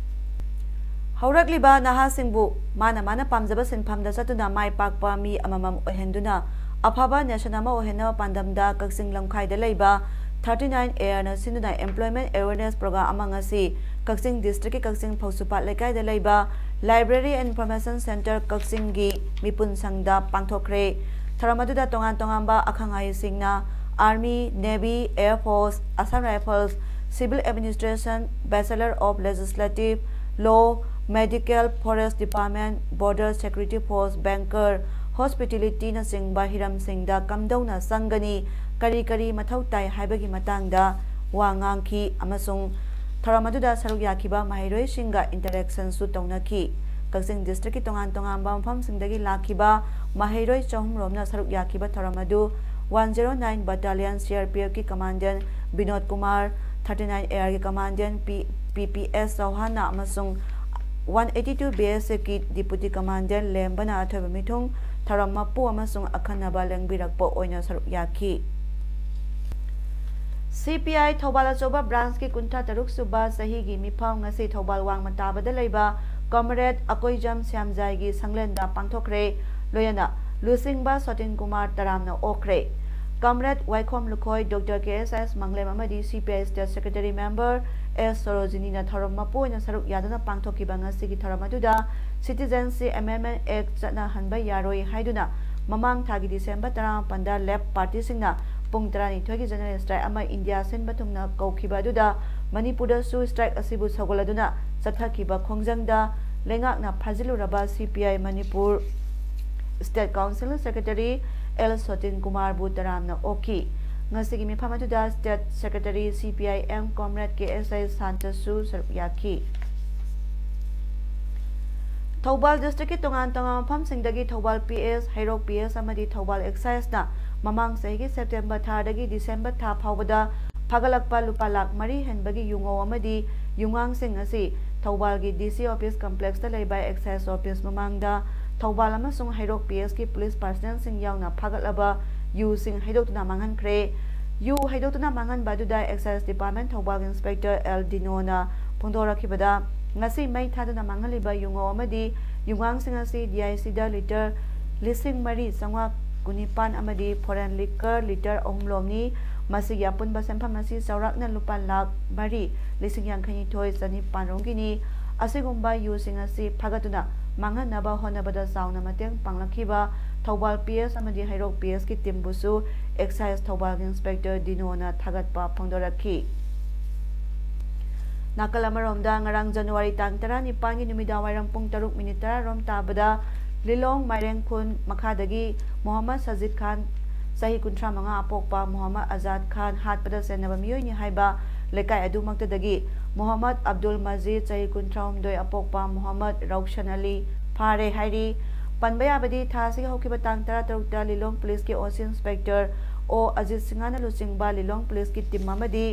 ꯍꯧꯔꯛꯂꯤꯕ ꯅꯍꯥꯁꯤꯡꯕꯨ ꯃꯥꯅ ꯃꯥꯅ ꯄꯥꯝꯖꯕ ꯁꯤꯟꯐꯝꯗ ꯆꯠꯇꯨꯅ ꯃꯥꯏ ꯄꯥꯛꯄ ꯃꯤ ꯑꯃꯃꯝ ꯑꯣꯏꯍꯟꯗꯨꯅ ꯑꯐꯕ nation ꯑꯃ ꯑꯣꯏꯍꯟꯅꯕ ꯄꯥꯟꯗꯝꯗ ꯀꯛꯆꯤꯡ ꯂꯝꯈꯥꯏꯗ ꯂꯩꯕ thirty nine ARꯅ ꯁꯤꯟꯗꯨꯅ employment awareness program ꯑꯃ ꯉꯁꯤ ꯀꯛꯆꯤꯡ districtꯀꯤ ꯀꯛꯆꯤꯡ ꯐꯧꯁꯨꯄꯥꯠ ꯂꯩꯀꯥꯏꯗ ꯂꯩꯕ Library and Information Center ꯀꯛꯆꯤꯡꯒꯤ ꯃꯤꯄꯨꯟ ꯁꯪꯗ ꯄꯥꯡꯊꯣꯛꯈ꯭ꯔꯦ꯫ ꯊꯧꯔꯝ ꯑꯗꯨꯗ ꯇꯣꯉꯥꯟ ꯇꯣꯉꯥꯟꯕ ꯑꯈꯪ ꯑꯍꯩꯁꯤꯡꯅ Army, Navy, Air Force, Assam Rifles, Civil Administration, Bachelor of Legislative, Law, Medical, Forest Department, Border Security Force, Banker, Hospitalityꯅꯆꯤꯡꯕ ꯍꯤꯔꯝꯁꯤꯡꯗ ꯀꯝꯗꯧꯅ ꯆꯪꯒꯅꯤ, ꯀꯔꯤ ꯀꯔꯤ ꯃꯊꯧ ꯇꯥꯏ ꯍꯥꯏꯕꯒꯤ ꯃꯇꯥꯡꯗ ꯋꯥ ꯉꯥꯡꯈꯤ ꯑꯃꯁꯨꯡ ꯊꯧꯔꯝ ꯑꯗꯨꯗ ꯁꯔꯨꯛ ꯌꯥꯈꯤꯕ ꯃꯍꯩꯔꯣꯏꯁꯤꯡꯒ interactionꯁꯨ ꯇꯧꯅꯈꯤ꯫ ꯀꯛꯆꯤꯡ districtꯀꯤ ꯇꯣꯉꯥꯟ ꯇꯣꯉꯥꯟꯕ ꯃꯐꯝꯁꯤꯡꯗꯒꯤ ꯂꯥꯛꯈꯤꯕ ꯃꯍꯩꯔꯣꯏ ꯆꯍꯨꯝ ꯔꯣꯝꯅ ꯁꯔꯨꯛ ꯌꯥꯈꯤꯕ ꯊꯧꯔꯝ ꯑꯗꯨ one zero nine Battalion CRPFꯀꯤ Commandant Vinod Kumar, thirty nine ARꯒꯤ Commandant ꯄꯤ, ꯄꯤ ꯄꯤ ꯑꯦꯁ ꯆꯧꯍꯥꯟꯅ ꯑꯃꯁꯨꯡ one eighty two BSFꯀꯤ Deputy Commandant ꯂꯦꯝꯕꯅ ꯑꯊꯣꯏꯕ ꯃꯤꯊꯨꯡ, ꯊꯧꯔꯝ ꯃꯄꯨ ꯑꯃꯁꯨꯡ ꯑꯈꯟꯅꯕ ꯂꯦꯡꯕꯤꯔꯛꯄ ꯑꯣꯏꯅ ꯁꯔꯨꯛ ꯌꯥꯈꯤ꯫ CPI ꯊꯧꯕꯥꯜ ꯑꯆꯧꯕ branchꯀꯤ ꯀꯨꯟꯊ꯭ꯔꯥ ꯇꯔꯨꯛ ꯁꯨꯕ ꯆꯍꯤꯒꯤ ꯃꯤꯐꯝ ꯉꯁꯤ ꯊꯧꯕꯥꯜ ꯋꯥꯡꯃ ꯇꯥꯕꯗ ꯂꯩꯕ Comrade ꯑꯀꯣꯏꯖꯝ ꯁ꯭ꯌꯥꯝꯖꯥꯏꯒꯤ ꯁꯪꯂꯦꯟꯗ ꯄꯥꯡꯊꯣꯛꯈ꯭ꯔꯦ꯫ ꯂꯣꯏꯅꯅ ꯂꯨꯆꯤꯡꯕ ꯁꯣꯇꯤꯟ ꯀꯨꯃꯥꯔ ꯇꯔꯥꯝꯅ ꯑꯣꯛꯈ꯭ꯔꯦ꯫ Comrade ꯋꯥꯏꯈꯣꯝ ꯂꯨꯈꯣꯏ, Doctor ꯀꯦ ꯑꯦꯁ ꯑꯦꯁ ꯃꯪꯂꯦꯝ ꯑꯃꯗꯤ CPI State Secretary Member ꯑꯦꯁ ꯁꯣꯔꯣꯖꯤꯅꯤꯅ ꯊꯧꯔꯝ ꯃꯄꯨ ꯑꯣꯏꯅ ꯁꯔꯨꯛ ꯌꯥꯗꯨꯅ ꯄꯥꯡꯊꯣꯛꯈꯤꯕ ꯉꯁꯤꯒꯤ ꯊꯧꯔꯝ ꯑꯗꯨꯗ Citizenship Amendment Act ꯆꯠꯅꯍꯟꯕ ꯌꯥꯔꯣꯏ ꯍꯥꯏꯗꯨꯅ ꯃꯃꯥꯡ ꯊꯥꯒꯤ December ꯇꯔꯥꯃꯥꯄꯟꯗ left partyꯁꯤꯡꯅ ꯄꯨꯡ ꯇꯔꯥꯅꯤꯊꯣꯏꯒꯤ general strike ꯑꯃ ꯏꯟꯗꯤꯌꯥ ꯁꯤꯟꯕ ꯊꯨꯡꯅ ꯀꯧꯈꯤꯕ ꯑꯗꯨꯗ ꯃꯅꯤꯄꯨꯔꯗꯁꯨ strike ꯑꯁꯤꯕꯨ ꯁꯧꯒꯠꯂꯗꯨꯅ ꯆꯠꯊꯈꯤꯕ ꯈꯣꯡꯖꯪꯗ ꯂꯩꯉꯥꯛꯅ ꯐꯥꯖꯤꯜꯂꯨꯔꯕ CPI Manipur State Council Secretary L Sotin ꯀꯨꯃꯥꯔꯕꯨ ꯇꯔꯥꯝꯅ ꯑꯣꯛꯈꯤ꯫ ꯉꯁꯤꯒꯤ ꯃꯤꯐꯝ ꯑꯗꯨꯗ State Secretary CPIM Comrade ꯀꯦ ꯑꯦꯁ ꯑꯥꯏ ꯁꯥꯟꯇꯁꯨ ꯁꯔꯨꯛ ꯌꯥꯈꯤ꯫ ꯊꯧꯕꯥꯜ districtꯀꯤ ꯇꯣꯉꯥꯟ ꯇꯣꯉꯥꯟꯕ ꯃꯐꯝꯁꯤꯡꯗꯒꯤ ꯊꯧꯕꯥꯜ PS, ꯍꯩꯔꯣꯛ PS ꯑꯃꯗꯤ ꯊꯧꯕꯥꯜ Exciseꯅ ꯃꯃꯥꯡ ꯆꯍꯤꯒꯤ ꯁꯦꯞꯇꯦꯝꯕꯔ ꯊꯥꯗꯒꯤ ꯗꯤꯁꯦꯝꯕꯔ ꯊꯥ ꯐꯥꯎꯕꯗ ꯐꯥꯒꯠꯂꯛꯄ ꯂꯨꯄꯥ ꯂꯥꯈ ꯃꯔꯤ ꯍꯦꯟꯕꯒꯤ ꯌꯨꯉꯧ ꯑꯃꯗꯤ ꯌꯨꯉꯥꯡꯁꯤꯡ ꯑꯁꯤ ꯊꯧꯕꯥꯜꯒꯤ ꯗꯤ ꯁꯤ ꯑꯣꯐꯤꯁ ꯀꯝꯄ꯭ꯂꯦꯛꯁꯇ ꯂꯩꯕ ꯑꯦꯛꯁꯥꯏꯁ ꯑꯣꯐꯤꯁ ꯃꯃꯥꯡꯗ ꯊꯧꯕꯥꯜ ꯑꯃꯁꯨꯡ ꯍꯩꯔꯣꯛ ꯄꯤ ꯑꯦꯁꯀꯤ ꯄꯨꯂꯤꯁ ꯄꯥꯔꯁꯅꯦꯜꯁꯤꯡ ꯌꯥꯎꯅ ꯐꯥꯒꯠꯂꯕ ꯌꯨꯁꯤꯡ ꯍꯩꯗꯣꯛꯇꯨꯅ ꯃꯥꯡꯍꯟꯈ꯭ꯔꯦ꯫ ꯌꯨ ꯍꯩꯗꯣꯛꯇꯨꯅ ꯃꯥꯡꯍꯟꯕ ꯑꯗꯨꯗ ꯑꯦꯛꯁꯥꯏꯁ ꯗꯤꯄꯥꯔꯠꯃꯦꯟ ꯊꯧꯕꯥꯜꯒꯤ ꯏꯟꯁꯄꯦꯛꯇꯔ ꯑꯦꯜ ꯗꯤꯅꯣꯅ ꯐꯣꯡꯗꯣꯔꯛꯈꯤꯕꯗ, ꯉꯁꯤ ꯃꯩ ꯊꯥꯗꯨꯅ ꯃꯥꯡꯍꯜꯂꯤꯕ ꯌꯨꯉꯧ ꯑꯃꯗꯤ ꯌꯨꯉꯥꯡꯁꯤꯡ ꯑꯁꯤ ꯗꯤ ꯑꯥꯏ ꯁꯤꯗ ꯂꯤꯇꯔ ꯂꯤꯁꯤꯡ ꯃꯔꯤ ꯆꯥꯝꯃꯉꯥ ꯀꯨꯟꯅꯤꯄꯥꯟ ꯑꯃꯗꯤ ꯐꯣꯔꯦꯟ ꯂꯤꯀꯔ ꯂꯤꯇꯔ ꯑꯍꯨꯝ ꯂꯣꯝꯅꯤ꯫ ꯃꯁꯤꯒꯤ ꯑꯄꯨꯟꯕ ꯁꯦꯟꯐꯝ ꯑꯁꯤ ꯆꯥꯎꯔꯥꯛꯅ ꯂꯨꯄꯥ ꯂꯥꯈ ꯃꯔꯤ ꯂꯤꯁꯤꯡ ꯌꯥꯡꯈꯩꯅꯤꯊꯣꯏ ꯆꯅꯤꯄꯥꯟ ꯔꯣꯝꯒꯤꯅꯤ꯫ ꯑꯁꯤꯒꯨꯝꯕ ꯌꯨꯁꯤꯡ ꯑꯁꯤ ꯐꯥꯒꯠꯇꯨꯅ ꯃꯥꯡꯍꯟꯅꯕ ꯍꯣꯠꯅꯕꯗ ꯆꯥꯎꯅ ꯃꯇꯦꯡ ꯄꯥꯡꯂꯛꯈꯤꯕ ꯊꯧꯕꯥꯜ ꯄꯤ ꯑꯦꯁ ꯑꯃꯗꯤ ꯍꯩꯔꯣꯛ ꯄꯤ ꯑꯦꯁꯀꯤ ꯇꯤꯝꯕꯨꯁꯨ ꯑꯦꯛꯁꯥꯏꯁ ꯊꯧꯕꯥꯜꯒꯤ ꯏꯟꯁꯄꯦꯛꯇꯔ ꯗꯤꯅꯣꯅ ꯊꯥꯒꯠꯄ ꯐꯣꯡꯗꯣꯔꯛꯈꯤ꯫ ꯅꯥꯀꯜ ꯑꯃꯔꯣꯝꯗ, ꯉꯔꯥꯡ ꯖꯅꯋꯥꯔꯤ ꯇꯥꯡ ꯇꯔꯥꯅꯤꯄꯥꯟꯒꯤ ꯅꯨꯃꯤꯗꯥꯡꯋꯥꯏꯔꯝ ꯄꯨꯡ ꯇꯔꯨꯛ ꯃꯤꯅꯤꯠ ꯇꯔꯥ ꯔꯣꯝ ꯇꯥꯕꯗ ꯂꯤꯂꯣꯡ ꯃꯥꯏꯔꯦꯡꯈꯨꯟ ꯃꯈꯥꯗꯒꯤ ꯃꯣꯍꯝꯃꯗ ꯁꯖꯤꯗ ꯈꯥꯟ, ꯆꯍꯤ ꯀꯨꯟꯊ꯭ꯔꯥ ꯃꯉꯥ ꯑꯄꯣꯛꯄ ꯃꯣꯍꯝꯃꯗ ꯑꯖꯥꯗ ꯈꯥꯟ, ꯍꯥꯠꯄꯗ ꯆꯦꯟꯅꯕ ꯃꯤꯑꯣꯏꯅꯤ ꯍꯥꯏꯕ ꯂꯩꯀꯥꯏ ꯑꯗꯨꯃꯛꯇꯗꯒꯤ ꯃꯣꯍꯝꯃꯗ ꯑꯕꯗꯨꯜ ꯃꯖꯤꯗ, ꯆꯍꯤ ꯀꯨꯟꯊ꯭ꯔꯥ ꯍꯨꯝꯗꯣꯏ ꯑꯄꯣꯛꯄ ꯃꯣꯍꯝꯃꯗ ꯔꯧꯁꯟ ꯑꯂꯤ ꯐꯥꯔꯦ ꯍꯥꯏꯔꯤ꯫ ꯄꯟꯕ ꯌꯥꯕꯗꯤ, ꯊꯥ ꯑꯁꯤꯒꯤ ꯍꯧꯈꯤꯕ ꯇꯥꯡ ꯇꯔꯥꯇꯔꯨꯛꯇ ꯂꯤꯂꯣꯡ ꯄꯨꯂꯤꯁꯀꯤ ꯑꯣ ꯁꯤ ꯏꯟꯁꯄꯦꯛꯇꯔ ꯑꯣ ꯑꯖꯤꯠ ꯁꯤꯡꯍꯅ ꯂꯨꯆꯤꯡꯕ ꯂꯤꯂꯣꯡ ꯄꯨꯂꯤꯁꯀꯤ ꯇꯤꯝ ꯑꯃꯗꯤ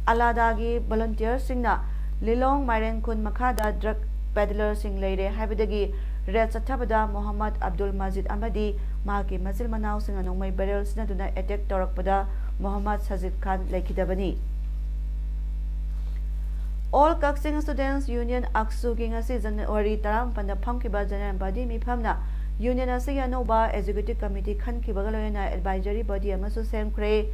ꯑꯂꯥꯗꯥꯒꯤ ꯚꯣꯂꯨꯟꯇꯤꯌꯔꯁꯤꯡꯅ ꯂꯤꯂꯣꯡ ꯃꯥꯏꯔꯦꯟꯈꯨꯟ ꯃꯈꯥꯗ ꯗ꯭ꯔꯒ ꯄꯦꯗꯂꯔꯁꯤꯡ ꯂꯩꯔꯦ ꯍꯥꯏꯕꯗꯒꯤ ꯔꯦꯗ ꯆꯠꯊꯕꯗ ꯃꯣꯍꯝꯃꯗ ꯑꯕꯗꯨꯜ ꯃꯖꯤꯗ ꯑꯃꯗꯤ ꯃꯍꯥꯛꯀꯤ ꯃꯆꯤꯟ ꯃꯅꯥꯎꯁꯤꯡꯅ ꯅꯣꯡꯃꯩ ꯕꯦꯔꯦꯜ ꯁꯤꯖꯤꯟꯅꯗꯨꯅ ꯑꯦꯇꯦꯛ ꯇꯧꯔꯛꯄꯗ ꯃꯣꯍꯝꯃꯗ ꯁꯖꯤꯗ ꯈꯥꯟ ꯂꯩꯈꯤꯗꯕꯅꯤ꯫ ꯑꯣꯜ ꯀꯛꯆꯤꯡ ꯁ꯭ꯇꯨꯗꯦꯟꯠꯁ ꯌꯨꯅꯤꯌꯟ, ꯑꯛꯁꯨꯒꯤ ꯉꯁꯤ ꯖꯅꯋꯥꯔꯤ ꯇꯔꯥꯃꯥꯄꯟꯗ ꯐꯝꯈꯤꯕ ꯖꯦꯅꯔꯦꯜ ꯕꯣꯗꯤ ꯃꯤꯐꯝꯅ ꯌꯨꯅꯤꯌꯟ ꯑꯁꯤꯒꯤ ꯑꯅꯧꯕ ꯑꯦꯛꯖꯤꯀ꯭ꯌꯨꯇꯤꯚ ꯀꯃꯤꯇꯤ ꯈꯟꯈꯤꯕꯒ ꯂꯣꯏꯅꯅ ꯑꯦꯗꯚꯥꯏꯖꯔꯤ ꯕꯣꯗꯤ ꯑꯃꯁꯨ ꯁꯦꯝꯈ꯭ꯔꯦ꯫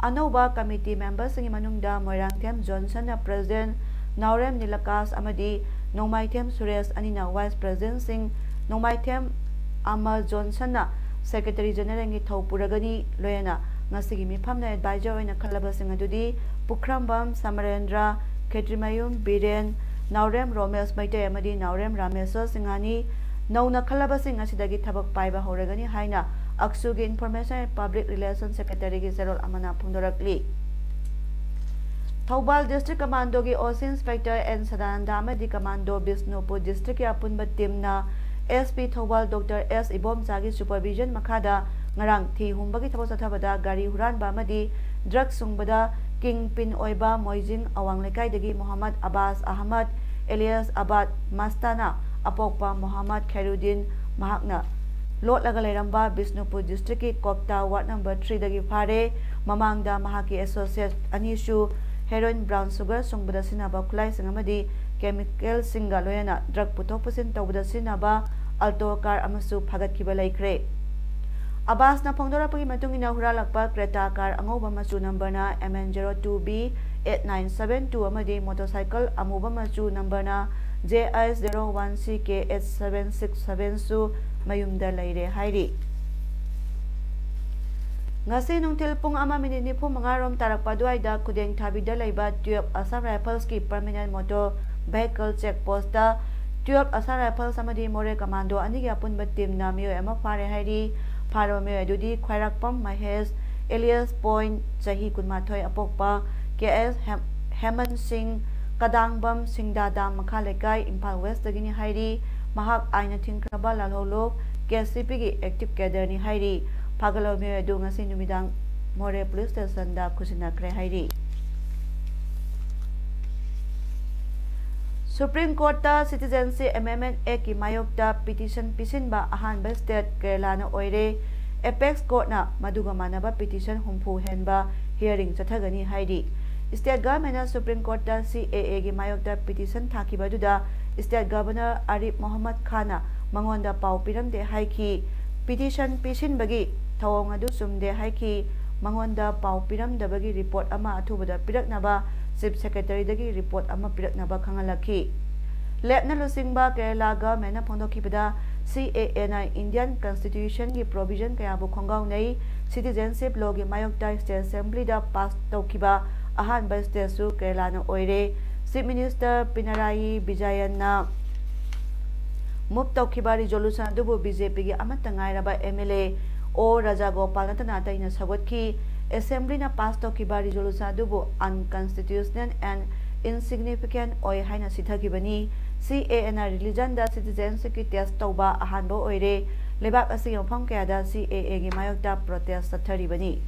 ꯑꯅꯧꯕ ꯀꯃꯤꯇꯤ ꯃꯦꯝꯕꯔꯁꯤꯡꯒꯤ ꯃꯅꯨꯡꯗ ꯃꯣꯏꯔꯥꯡꯊꯦꯝ ꯖꯣꯟꯁꯟꯅ ꯄ꯭ꯔꯦꯁꯤꯗꯦꯟꯠ, ꯅꯥꯎꯔꯦꯝ ꯅꯤꯂꯀꯥꯁ ꯑꯃꯗꯤ ꯅꯣꯡꯃꯥꯏꯊꯦꯝ ꯁꯨꯔꯦꯁ ꯑꯅꯤꯅ ꯚꯥꯏꯁ ꯄ꯭ꯔꯦꯁꯤꯗꯦꯟꯠꯁꯤꯡ, ꯅꯣꯡꯃꯥꯏꯊꯦꯝ ꯑꯃ ꯖꯣꯟꯁꯟꯅ ꯁꯦꯀ꯭ꯔꯦꯇꯔꯤ ꯖꯦꯅꯔꯦꯜꯒꯤ ꯊꯧ ꯄꯨꯔꯒꯅꯤ꯫ ꯂꯣꯏꯅꯅ ꯉꯁꯤꯒꯤ ꯃꯤꯐꯝꯅ ꯑꯦꯗꯚꯥꯏꯖꯔ ꯑꯣꯏꯅ ꯈꯜꯂꯕꯁꯤꯡ ꯑꯗꯨꯗꯤ ꯄꯨꯈ꯭ꯔꯝꯕꯝ ꯁꯃꯔꯦꯟꯗ꯭ꯔ, ꯈꯦꯇ꯭ꯔꯤꯃꯌꯨꯝ ꯕꯤꯔꯦꯟ, ꯅꯥꯎꯔꯦꯝ ꯔꯣꯃꯦꯁ ꯃꯩꯇꯩ ꯑꯃꯗꯤ ꯅꯥꯎꯔꯦꯝ ꯔꯥꯃꯦꯁ꯭ꯋꯔ ꯁꯤꯡꯍꯅꯤ꯫ ꯅꯧꯅ ꯈꯜꯂꯕꯁꯤꯡ ꯑꯁꯤꯗꯒꯤ ꯊꯕꯛ ꯄꯥꯏꯕ ꯍꯧꯔꯒꯅꯤ ꯍꯥꯏꯅ ꯑꯛꯁꯨꯒꯤ ꯏꯟꯐꯣꯔꯃꯦꯁꯟ ꯑꯦꯟ ꯄꯕ꯭ꯂꯤꯛ ꯔꯤꯂꯦꯁꯟ ꯁꯦꯀ꯭ꯔꯦꯇꯔꯤꯒꯤ ꯆꯦꯔꯣꯜ ꯑꯃꯅ ꯐꯣꯡꯗꯣꯔꯛꯂꯤ꯫ ꯊꯧꯕꯥꯜ ꯗꯤꯁꯇ꯭ꯔꯤꯛ ꯀꯃꯥꯟꯗꯣꯒꯤ ꯑꯣ ꯁꯤ ꯏꯟꯁꯄꯦꯛꯇꯔ ꯑꯦꯟ ꯁꯗꯥꯅꯟꯗ ꯑꯃꯗꯤ ꯀꯃꯥꯟꯗꯣ ꯕꯤꯁꯅꯨꯄꯨꯔ ꯗꯤꯁꯇ꯭ꯔꯤꯛꯀꯤ ꯑꯄꯨꯟꯕ ꯇꯤꯝꯅ ꯑꯦꯁ ꯄꯤ ꯊꯧꯕꯥꯜ ꯗꯣꯛꯇꯔ ꯑꯦꯁ ꯏꯕꯣꯝꯆꯥꯒꯤ ꯁꯨꯄꯔꯚꯤꯖꯟ ꯃꯈꯥꯗ ꯉꯔꯥꯡ ꯊꯤ ꯍꯨꯝꯕꯒꯤ ꯊꯕꯛ ꯆꯠꯊꯕꯗ ꯒꯥꯔꯤ ꯍꯨꯔꯥꯟꯕ ꯑꯃꯗꯤ ꯗ꯭ꯔꯒ ꯁꯨꯡꯕꯗ ꯀꯤꯡ ꯄꯤꯟ ꯑꯣꯏꯕ ꯃꯣꯏꯖꯤꯡ ꯑꯋꯥꯡ ꯂꯩꯀꯥꯏꯗꯒꯤ ꯃꯣꯍꯝꯃꯗ ꯑꯕꯥꯁ ꯑꯍꯃꯗ ꯑꯦꯂꯤꯌꯥꯁ ꯑꯕꯥꯗ ꯃꯁꯇꯥꯅ ꯑꯄꯣꯛꯄ ꯃꯣꯍꯝꯃꯗ ꯈꯦꯔꯨꯗꯤꯟ ꯃꯍꯥꯛꯅ ꯂꯣꯠꯂꯒ ꯂꯩꯔꯝꯕ ꯕꯤꯁꯅꯨꯄꯨꯔ ꯗꯤꯁꯇ꯭ꯔꯤꯛꯀꯤ ꯀꯣꯛꯇꯥ ꯋꯥꯔꯗ ꯅꯝꯕꯔ ꯊ꯭ꯔꯤꯗꯒꯤ ꯐꯥꯔꯦ꯫ ꯃꯃꯥꯡꯗ ꯃꯍꯥꯛꯀꯤ ꯑꯦꯁꯣꯁꯤꯌꯦꯠ ꯑꯅꯤꯁꯨ ꯍꯦꯔꯣꯏꯟ, ꯕ꯭ꯔꯥꯎꯟ ꯁꯨꯒꯔ ꯁꯨꯡꯕꯗ ꯁꯤꯖꯤꯟꯅꯕ ꯈꯨꯠꯂꯥꯏꯁꯤꯡ ꯑꯃꯗꯤ ꯀꯦꯃꯤꯀꯦꯜꯁꯤꯡꯒ ꯂꯣꯏꯅꯅ ꯗ꯭ꯔꯒ ꯄꯨꯊꯣꯛ ꯄꯨꯁꯤꯟ ꯇꯧꯕꯗ ꯁꯤꯖꯤꯟꯅꯕ ꯑꯜꯇꯣ ꯀꯥꯔ ꯑꯃꯁꯨ ꯐꯥꯒꯠꯈꯤꯕ ꯂꯩꯈ꯭ꯔꯦ꯫ ꯑꯕꯥꯁꯅ ꯐꯣꯡꯗꯣꯔꯛꯄꯒꯤ ꯃꯇꯨꯡ ꯏꯟꯅ ꯍꯨꯔꯥꯜꯂꯛꯄ ꯀ꯭ꯔꯦꯇꯥ ꯀꯥꯔ ꯑꯉꯧꯕ ꯃꯆꯨ ꯅꯝꯕꯔꯅ M N zero two B eight nine seven two ꯑꯃꯗꯤ ꯃꯣꯇꯣꯔꯁꯥꯏꯀꯜ ꯑꯃꯨꯕ ꯃꯆꯨ ꯅꯝꯕꯔꯅ J S zero one C K eight seven six seven ꯁꯨ ꯃꯌꯨꯝꯗ ꯂꯩꯔꯦ ꯍꯥꯏꯔꯤ꯫ ꯉꯁꯤ ꯅꯨꯡꯊꯤꯜ ꯄꯨꯡ ꯑꯃ ꯃꯤꯅꯤꯠ ꯅꯤꯐꯨ ꯃꯉꯥ ꯔꯣꯝ ꯇꯥꯔꯛꯄ ꯑꯗꯨꯋꯥꯏꯗ ꯈꯨꯗꯦꯡ ꯊꯥꯕꯤꯗ ꯂꯩꯕ twelve Assam Riflesꯀꯤ permanent motor vehicle check postꯇ twelve Assam Rifles ꯑꯃꯗꯤ ꯃꯣꯔꯦ ꯀꯃꯥꯟꯗꯣ ꯑꯅꯤꯒꯤ ꯑꯄꯨꯟꯕ ꯇꯤꯝꯅ ꯃꯤꯑꯣꯏ ꯑꯃ ꯐꯥꯔꯦ ꯍꯥꯏꯔꯤ꯫ ꯐꯥꯔꯕ ꯃꯤꯑꯣꯏ ꯑꯗꯨꯗꯤ ꯈ꯭ꯋꯥꯏꯔꯥꯛꯄꯝ ꯃꯍꯦꯁ alias ꯄꯣꯏꯟ, ꯆꯍꯤ ꯀꯨꯟꯃꯥꯊꯣꯏ, ꯑꯄꯣꯛꯄ K S ꯍꯦꯝ-, ꯍꯦꯃꯟ ꯁꯤꯡ, ꯀꯗꯥꯡꯕꯝ ꯁꯤꯡꯗꯥ ꯗꯥꯝ ꯃꯈꯥ ꯂꯩꯀꯥꯏ, ꯏꯝꯐꯥꯜ ꯋꯦꯁꯇꯒꯤꯅꯤ ꯍꯥꯏꯔꯤ꯫ ꯃꯍꯥꯛ ꯑꯥꯏꯟꯅ ꯊꯤꯡꯈ꯭ꯔꯕ ꯂꯥꯜꯍꯧꯂꯨꯞ KCPꯒꯤ active cadreꯅꯤ ꯍꯥꯏꯔꯤ꯫ ꯐꯥꯒꯠꯂꯕ ꯃꯤꯑꯣꯏ ꯑꯗꯨ ꯉꯁꯤ ꯅꯨꯃꯤꯗꯥꯡ ꯃꯣꯔꯦ ꯄꯨꯂꯤꯁ ꯁ꯭ꯇꯦꯁꯟꯗ ꯈꯨꯠꯁꯤꯟꯅꯈ꯭ꯔꯦ ꯍꯥꯏꯔꯤ꯫ ꯁꯨꯄ꯭ꯔꯤꯝ ꯀꯣꯔꯠꯇ Citizenship Amendment Actꯀꯤ ꯃꯥꯌꯣꯛꯇ ꯄꯤꯇꯤꯁꯟ ꯄꯤꯁꯤꯟꯕ ꯑꯍꯥꯟꯕ ꯁ꯭ꯇꯦꯠ ꯀꯦꯔꯂꯥꯅ ꯑꯣꯏꯔꯦ꯫ ꯑꯦꯄꯦꯛꯁ ꯀꯣꯔꯠꯅ ꯃꯗꯨꯒ ꯃꯥꯟꯅꯕ ꯄꯤꯇꯤꯁꯟ ꯍꯨꯝꯐꯨ ꯍꯦꯟꯕ hearing ꯆꯠꯊꯒꯅꯤ ꯍꯥꯏꯔꯤ꯫ ꯁ꯭ꯇꯦꯠ ꯒꯚꯔꯟꯃꯦꯟꯠꯅ ꯁꯨꯄ꯭ꯔꯤꯝ ꯀꯣꯔꯠꯇ CAAꯒꯤ ꯃꯥꯌꯣꯛꯇ ꯄꯤꯇꯤꯁꯟ ꯊꯥꯈꯤꯕ ꯑꯗꯨꯗ ꯁ꯭ꯇꯦꯠ ꯒꯚꯔꯅꯔ ꯑꯔꯤꯐ ꯃꯣꯍꯝꯃꯗ ꯈꯥꯟꯅ ꯃꯉꯣꯟꯗ ꯄꯥꯎ ꯄꯤꯔꯝꯗꯦ ꯍꯥꯏꯈꯤ꯫ ꯄꯤꯇꯤꯁꯟ ꯄꯤꯁꯤꯟꯕꯒꯤ ꯊꯧꯑꯣꯡ ꯑꯗꯨ ꯆꯨꯝꯗꯦ ꯍꯥꯏꯈꯤ꯫ ꯃꯉꯣꯟꯗ ꯄꯥꯎ ꯄꯤꯔꯝꯗꯕꯒꯤ ꯔꯤꯄꯣꯔꯠ ꯑꯃ ꯑꯊꯨꯕꯗ ꯄꯤꯔꯛꯅꯕ ꯆꯤꯐ ꯁꯦꯀ꯭ꯔꯦꯇꯔꯤꯗꯒꯤ ꯔꯤꯄꯣꯔꯠ ꯑꯃ ꯄꯤꯔꯛꯅꯕ ꯈꯪꯍꯜꯂꯛꯈꯤ꯫ ꯂꯦꯞꯅ ꯂꯨꯆꯤꯡꯕ ꯀꯦꯔꯂꯥ ꯒꯚꯔꯟꯃꯦꯟꯠꯅ ꯐꯣꯡꯗꯣꯛꯈꯤꯕꯗ, CAAꯅ ꯏꯟꯗꯤꯌꯟ ꯀꯟꯁꯇꯤꯇ꯭ꯌꯨꯁꯟꯒꯤ ꯄ꯭ꯔꯣꯚꯤꯖꯟ ꯀꯌꯥꯕꯨ ꯈꯣꯡꯒꯥꯎꯅꯩ꯫ Citizenship lawꯒꯤ ꯃꯥꯌꯣꯛꯇ ꯁ꯭ꯇꯦꯠ ꯑꯦꯁꯦꯝꯕ꯭ꯂꯤꯗ ꯄꯥꯁ ꯇꯧꯈꯤꯕ ꯑꯍꯥꯟꯕ ꯁ꯭ꯇꯦꯠꯁꯨ ꯀꯦꯔꯂꯥꯅ ꯑꯣꯏꯔꯦ꯫ ꯆꯤꯐ ꯃꯤꯅꯤꯁꯇꯔ ꯄꯤꯅꯔꯥꯌꯤ ꯕꯤꯖꯌꯟꯅ ꯃꯨꯚ ꯇꯧꯈꯤꯕ ꯔꯤꯖꯣꯂꯨꯁꯟ ꯑꯗꯨꯕꯨ BJPꯒꯤ ꯑꯃꯠꯇ ꯉꯥꯏꯔꯕ MLA ꯑꯣ ꯔꯥꯖꯥꯒꯣꯄꯥꯜ ꯅꯠꯇꯅ ꯑꯇꯩꯅ ꯁꯧꯒꯠꯈꯤ꯫ ꯑꯦꯁꯦꯝꯕ꯭ꯂꯤꯅ ꯄꯥꯁ ꯇꯧꯈꯤꯕ ꯔꯤꯖꯣꯂꯨꯁꯟ ꯑꯗꯨꯕꯨ unconstitutional and insignificant ꯑꯣꯏ ꯍꯥꯏꯅ ꯁꯤꯊꯈꯤꯕꯅꯤ꯫ CAAꯅ ꯔꯤꯂꯤꯖꯟꯗ ꯁꯤꯇꯤꯖꯦꯟꯁꯤꯞꯀꯤ ꯇꯦꯁ ꯇꯧꯕ ꯑꯍꯥꯟꯕ ꯑꯣꯏꯔꯦ꯫ ꯂꯩꯕꯥꯛ ꯑꯁꯤꯒꯤ ꯃꯐꯝ ꯀꯌꯥꯗ C A Aꯒꯤ ꯃꯥꯌꯣꯛꯇ protest ꯆꯠꯊꯔꯤꯕꯅꯤ꯫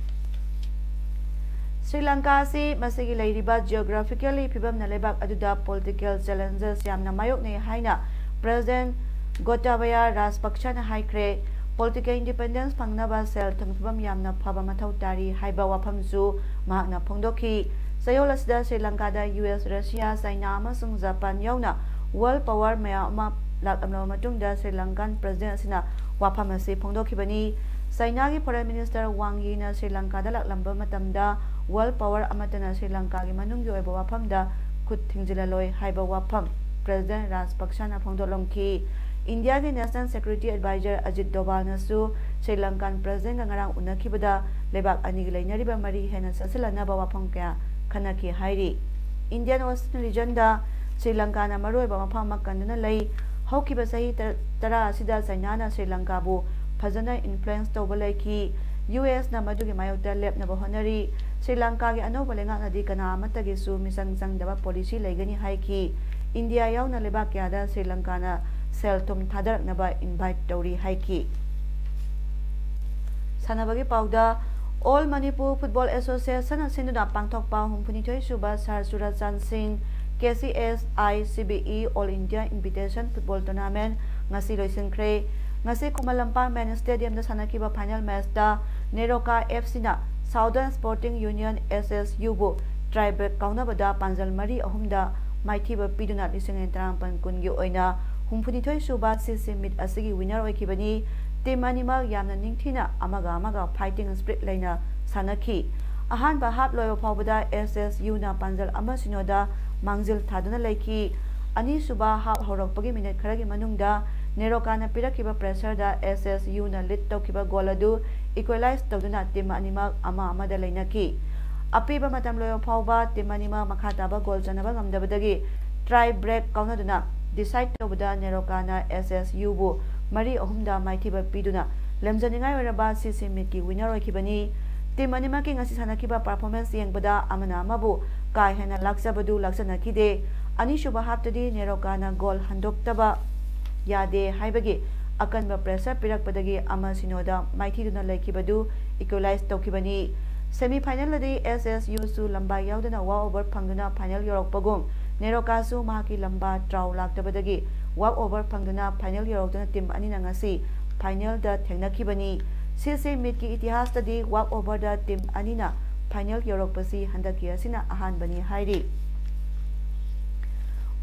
ꯁ꯭ꯔꯤ ꯂꯪꯀꯥ ꯑꯁꯤ ꯃꯁꯤꯒꯤ ꯂꯩꯔꯤꯕ geographically ꯐꯤꯕꯝꯅ ꯂꯩꯕꯥꯛ ꯑꯗꯨꯗ political challenges ꯌꯥꯝꯅ ꯃꯥꯌꯣꯛꯅꯩ ꯍꯥꯏꯅ President Gotabaya Rajapaksaꯅ ꯍꯥꯏꯈ꯭ꯔꯦ꯫ Political independence ꯐꯪꯅꯕ ꯁꯦꯜ ꯊꯨꯝꯒꯤ ꯐꯤꯕꯝ ꯌꯥꯝꯅ ꯐꯕ ꯃꯊꯧ ꯇꯥꯔꯤ ꯍꯥꯏꯕ ꯋꯥꯐꯝꯁꯨ ꯃꯍꯥꯛꯅ ꯐꯣꯡꯗꯣꯛꯈꯤ꯫ ꯆꯌꯣꯜ ꯑꯁꯤꯗ Shri ꯂꯪꯀꯥꯗ U S, Russia, China ꯑꯃꯁꯨꯡ Japan ꯌꯥꯎꯅ world power ꯃꯌꯥꯝ ꯑꯃ ꯂꯥꯛꯂꯝꯂꯕ ꯃꯇꯨꯡꯗ Sri Lankan President ꯑꯁꯤꯅ ꯋꯥꯐꯝ ꯑꯁꯤ ꯐꯣꯡꯗꯣꯛꯈꯤꯕꯅꯤ꯫ ꯆꯥꯏꯅꯥꯒꯤ Foreign Minister Wang Yiꯅ ꯁ꯭ꯔꯤ ꯂꯪꯀꯥꯗ ꯂꯥꯛꯂꯝꯕ ꯃꯇꯝꯗ world power ꯑꯃꯠꯇꯅ ꯁ꯭ꯔꯤ ꯂꯪꯀꯥꯒꯤ ꯃꯅꯨꯡꯒꯤ ꯑꯣꯏꯕ ꯋꯥꯐꯝꯗ ꯈꯨꯠ ꯊꯤꯡꯖꯤꯜꯂꯂꯣꯏ ꯍꯥꯏꯕ ꯋꯥꯐꯝ President Rajapaksaꯅ ꯐꯣꯡꯗꯣꯛꯂꯝꯈꯤ꯫ ꯏꯟꯗꯤꯌꯥꯒꯤ National Security Advisor Ajit Dovalꯅꯁꯨ Shri ꯂꯪꯀꯥꯟ Presidentꯒ ꯉꯔꯥꯡ ꯎꯅꯈꯤꯕꯗ ꯂꯩꯕꯥꯛ ꯑꯅꯤꯒꯤ ꯂꯩꯅꯔꯤꯕ ꯃꯔꯤ ꯍꯦꯟꯅ ꯆꯦꯠꯁꯤꯜꯍꯟꯅꯕ ꯋꯥꯐꯝ ꯀꯌꯥ ꯈꯟꯅꯈꯤ ꯍꯥꯏꯔꯤ꯫ Indian Ocean regionꯗ ꯁ꯭ꯔꯤ ꯂꯪꯀꯥꯅ ꯃꯔꯨꯑꯣꯏꯕ ꯃꯐꯝ ꯑꯃ ꯀꯟꯗꯨꯅ ꯂꯩ꯫ ꯍꯧꯈꯤꯕ ꯆꯍꯤ ꯇꯔꯥ ꯑꯁꯤꯗ ꯆꯥꯏꯅꯥꯅ ꯁ꯭ꯔꯤ ꯂꯪꯀꯥꯕꯨ ꯐꯖꯅ influence ꯇꯧꯕ ꯂꯩꯈꯤ꯫ U Sꯅ ꯃꯗꯨꯒꯤ ꯃꯥꯌꯣꯛꯇ ꯂꯦꯞꯅꯕ ꯍꯣꯠꯅꯔꯤ꯫ ꯁ꯭ꯔꯤ ꯂꯪꯀꯥꯒꯤ ꯑꯅꯧꯕ ꯂꯩꯉꯥꯛꯅꯗꯤ ꯀꯅꯥ ꯑꯃꯠꯇꯒꯤꯁꯨ ꯃꯤꯆꯪ ꯆꯪꯗꯕ policy ꯂꯩꯒꯅꯤ ꯍꯥꯏꯈꯤ꯫ ꯏꯟꯗꯤꯌꯥ ꯌꯥꯎꯅ ꯂꯩꯕꯥꯛ ꯀꯌꯥꯗ ꯁ꯭ꯔꯤ ꯂꯪꯀꯥꯅ ꯁꯦꯜ ꯊꯨꯝ ꯊꯥꯗꯔꯛꯅꯕ invite ꯇꯧꯔꯤ ꯍꯥꯏꯈꯤ꯫ ꯁꯥꯟꯅꯕꯒꯤ ꯄꯥꯎꯗ, All Manipur Football Association ꯁꯤꯟꯗꯨꯅ ꯄꯥꯡꯊꯣꯛꯄ ꯍꯨꯝꯐꯨꯅꯤꯊꯣꯏ ꯁꯨꯕ Sir Churachand's Singh K C S I C B E All India Invitation Football Tournament ꯉꯁꯤ ꯂꯣꯏꯁꯤꯟꯈ꯭ꯔꯦ꯫ ꯉꯁꯤ ꯈꯨꯃꯟ ꯂꯝꯄꯥꯛ Main Stadiumꯗ ꯁꯥꯟꯅꯈꯤꯕ final matchꯇ NEROCA F Cꯅ Southern Sporting Union S S Uꯕꯨ tie break ꯀꯥꯎꯅꯕꯗ ꯄꯥꯟꯖꯜ ꯃꯔꯤ ꯑꯍꯨꯝꯗ ꯃꯥꯏꯊꯤꯕ ꯄꯤꯗꯨꯅ ꯂꯤꯁꯤꯡ ꯑꯅꯤ ꯇꯔꯥꯃꯥꯄꯟ ꯀꯨꯟꯒꯤ ꯑꯣꯏꯅ ꯍꯨꯝꯐꯨꯅꯤꯊꯣꯏ ꯁꯨꯕ C C meet ꯑꯁꯤꯒꯤ winner ꯑꯣꯏꯈꯤꯕꯅꯤ꯫ Team ꯑꯅꯤꯃꯛ ꯌꯥꯝꯅ ꯅꯤꯡꯊꯤꯅ ꯑꯃꯒ ꯑꯃꯒ fighting spirit ꯂꯩꯅ ꯁꯥꯟꯅꯈꯤ꯫ ꯑꯍꯥꯟꯕ half ꯂꯣꯏꯕ ꯐꯥꯎꯕꯗ S S Uꯅ ꯄꯥꯟꯖꯜ ꯑꯃ ꯁꯤꯅꯣꯗ ꯃꯥꯡꯖꯤꯜ ꯊꯥꯗꯨꯅ ꯂꯩꯈꯤ꯫ ꯑꯅꯤꯁꯨꯕ half ꯍꯧꯔꯛꯄꯒꯤ minute ꯈꯔꯒꯤ ꯃꯅꯨꯡꯗ ꯅꯦꯔꯣꯀꯥꯅ ꯄꯤꯔꯛꯈꯤꯕ pressureꯗ S S Uꯅ lead ꯇꯧꯈꯤꯕ goal ꯑꯗꯨ equalize ꯇꯧꯗꯨꯅ team ꯑꯅꯤꯃꯛ ꯑꯃ ꯑꯃꯗ ꯂꯩꯅꯈꯤ꯫ ꯑꯄꯤꯕ ꯃꯇꯝ ꯂꯣꯏꯕ ꯐꯥꯎꯕ team ꯑꯅꯤꯃꯛ ꯃꯈꯥ ꯇꯥꯕ goal ꯆꯟꯅꯕ ꯉꯝꯗꯕꯗꯒꯤ tie break ꯀꯥꯎꯅꯗꯨꯅ decide ꯇꯧꯕꯗ ꯅꯦꯔꯣꯀꯥꯅ S S Uꯕꯨ ꯃꯔꯤ ꯑꯍꯨꯝꯗ ꯃꯥꯏꯊꯤꯕ ꯄꯤꯗꯨꯅ ꯂꯝꯖꯅꯤꯡꯉꯥꯏ ꯑꯣꯏꯔꯕ C C meetꯀꯤ winner ꯑꯣꯏꯈꯤꯕꯅꯤ꯫ Team ꯑꯅꯤꯃꯛꯀꯤ ꯉꯁꯤ ꯁꯥꯟꯅꯈꯤꯕ performance ꯌꯦꯡꯕꯗ ꯑꯃꯅ ꯑꯃꯕꯨ ꯀꯥ ꯍꯦꯟꯅ ꯂꯥꯛꯆꯕꯗꯨ ꯂꯥꯛꯆꯅꯈꯤꯗꯦ꯫ ꯑꯅꯤꯁꯨꯕ halfꯇꯗꯤ ꯅꯦꯔꯣꯀꯥꯅ goal ꯍꯟꯗꯣꯛꯇꯕ ꯌꯥꯗꯦ ꯍꯥꯏꯕꯒꯤ ꯑꯀꯟꯕ pressure ꯄꯤꯔꯛꯄꯗꯒꯤ ꯑꯃ ꯁꯤꯅꯣꯗ ꯃꯥꯏꯊꯤꯗꯨꯅ ꯂꯩꯈꯤꯕꯗꯨ equalize ꯇꯧꯈꯤꯕꯅꯤ꯫ Semi final ꯑꯗꯤ S S U ꯁꯨ ꯂꯝꯕꯥ ꯌꯥꯎꯗꯅ walk over ꯐꯪꯗꯨꯅ final ꯌꯧꯔꯛꯄꯒꯨꯝ, ꯅꯦꯔꯣꯀꯥꯁꯨ ꯃꯍꯥꯛꯀꯤ ꯂꯝꯕꯥ ꯇ꯭ꯔꯥꯎ ꯂꯥꯛꯇꯕꯗꯒꯤ walk over ꯐꯪꯗꯨꯅ final ꯌꯧꯔꯛꯇꯨꯅ team ꯑꯅꯤꯅ ꯉꯁꯤ final ꯗ ꯊꯦꯡꯅꯈꯤꯕꯅꯤ꯫ ꯁꯤꯁꯤ meet ꯀꯤ ꯏꯇꯤꯍꯥꯁꯇꯗꯤ walk over ꯗ team ꯑꯅꯤꯅ final ꯌꯧꯔꯛꯄꯁꯤ ꯍꯟꯗꯛꯀꯤ ꯑꯁꯤꯅ ꯑꯍꯥꯟꯕꯅꯤ ꯍꯥꯏꯔꯤ꯫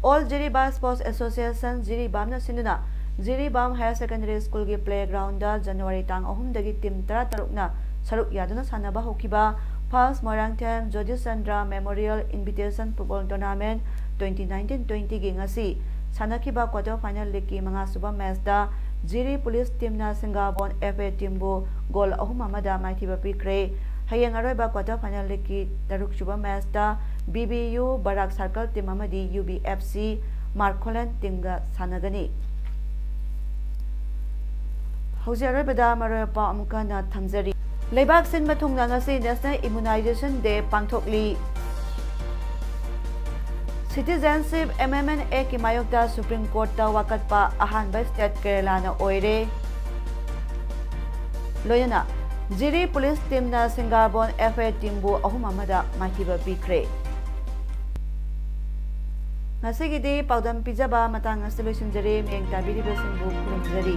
All ꯖꯤꯔꯤꯕꯥꯝ Sports Association ꯖꯤꯔꯤꯕꯥꯝꯅ ꯁꯤꯟꯗꯨꯅ ꯖꯤꯔꯤꯕꯥꯝ Higher Secondary School ꯒꯤ playground ꯗ January ꯇꯥꯡ ꯑꯍꯨꯝꯗꯒꯤ team ꯇꯔꯥꯇꯔꯨꯛꯅ ꯁꯔꯨꯛ ꯌꯥꯗꯨꯅ ꯁꯥꯟꯅꯕ ꯍꯧꯈꯤꯕ First Moirangthem Jyotish Chandra Memorial Invitation Football Tournament twenty nineteen twenty ꯒꯤ ꯉꯁꯤ ꯁꯥꯟꯅꯈꯤꯕ quarter final league ꯀꯤ ꯃꯉꯥꯁꯨꯕ match ꯇ ꯖꯤꯔꯤ Police team ꯅ ꯁꯤꯡꯒꯥꯕꯣꯟ F A team ꯕꯨ goal ꯑꯍꯨꯝ ꯑꯃꯗ ꯃꯥꯏꯊꯤꯕ ꯄꯤꯈ꯭ꯔꯦ꯫ ꯍꯌꯦꯡ ꯑꯔꯣꯏꯕ quarter final league ꯀꯤ ꯇꯔꯨꯛꯁꯨꯕ match ꯇ B B U ꯕꯔꯥꯛ Circle team ꯑꯃꯗꯤ U B F C Marcoland team ꯒ ꯁꯥꯟꯅꯒꯅꯤ꯫ ꯍꯧꯖꯤꯛ ꯑꯔꯣꯏꯕꯗ ꯃꯔꯨꯑꯣꯏꯕ ꯄꯥꯎ ꯑꯃꯨꯛꯀ ꯍꯟꯅ ꯊꯝꯖꯔꯤ꯫ ꯂꯩꯕꯥꯛ ꯁꯤꯟꯕ ꯊꯨꯡꯅ ꯉꯁꯤ National Immunization Day ꯄꯥꯡꯊꯣꯛꯂꯤ꯫ Citizenship Amendment Act ꯀꯤ ꯃꯥꯌꯣꯛꯇ Supreme Court ꯇ ꯋꯥꯀꯠꯄ ꯑꯍꯥꯟꯕ state ꯀꯦꯔꯂꯥꯅ ꯑꯣꯏꯔꯦ꯫ ꯂꯣꯏꯅꯅ ꯖꯤꯔꯤ Police team ꯅ ꯁꯤꯡꯒꯥꯕꯣꯟ F A team ꯕꯨ ꯑꯍꯨꯝ ꯑꯃꯗ ꯃꯥꯏꯊꯤꯕ ꯄꯤꯈ꯭ꯔꯦ꯫ ꯉꯁꯤꯒꯤꯗꯤ ꯄꯥꯎꯗꯝ ꯄꯤꯖꯕ ꯃꯇꯥꯡ ꯑꯁꯤꯗ ꯂꯣꯏꯁꯤꯟꯖꯔꯦ꯫ ꯃꯤꯠꯌꯦꯡ ꯇꯥꯕꯤꯔꯤꯕꯁꯤꯡꯕꯨ ꯈꯨꯔꯨꯝꯖꯔꯤ꯫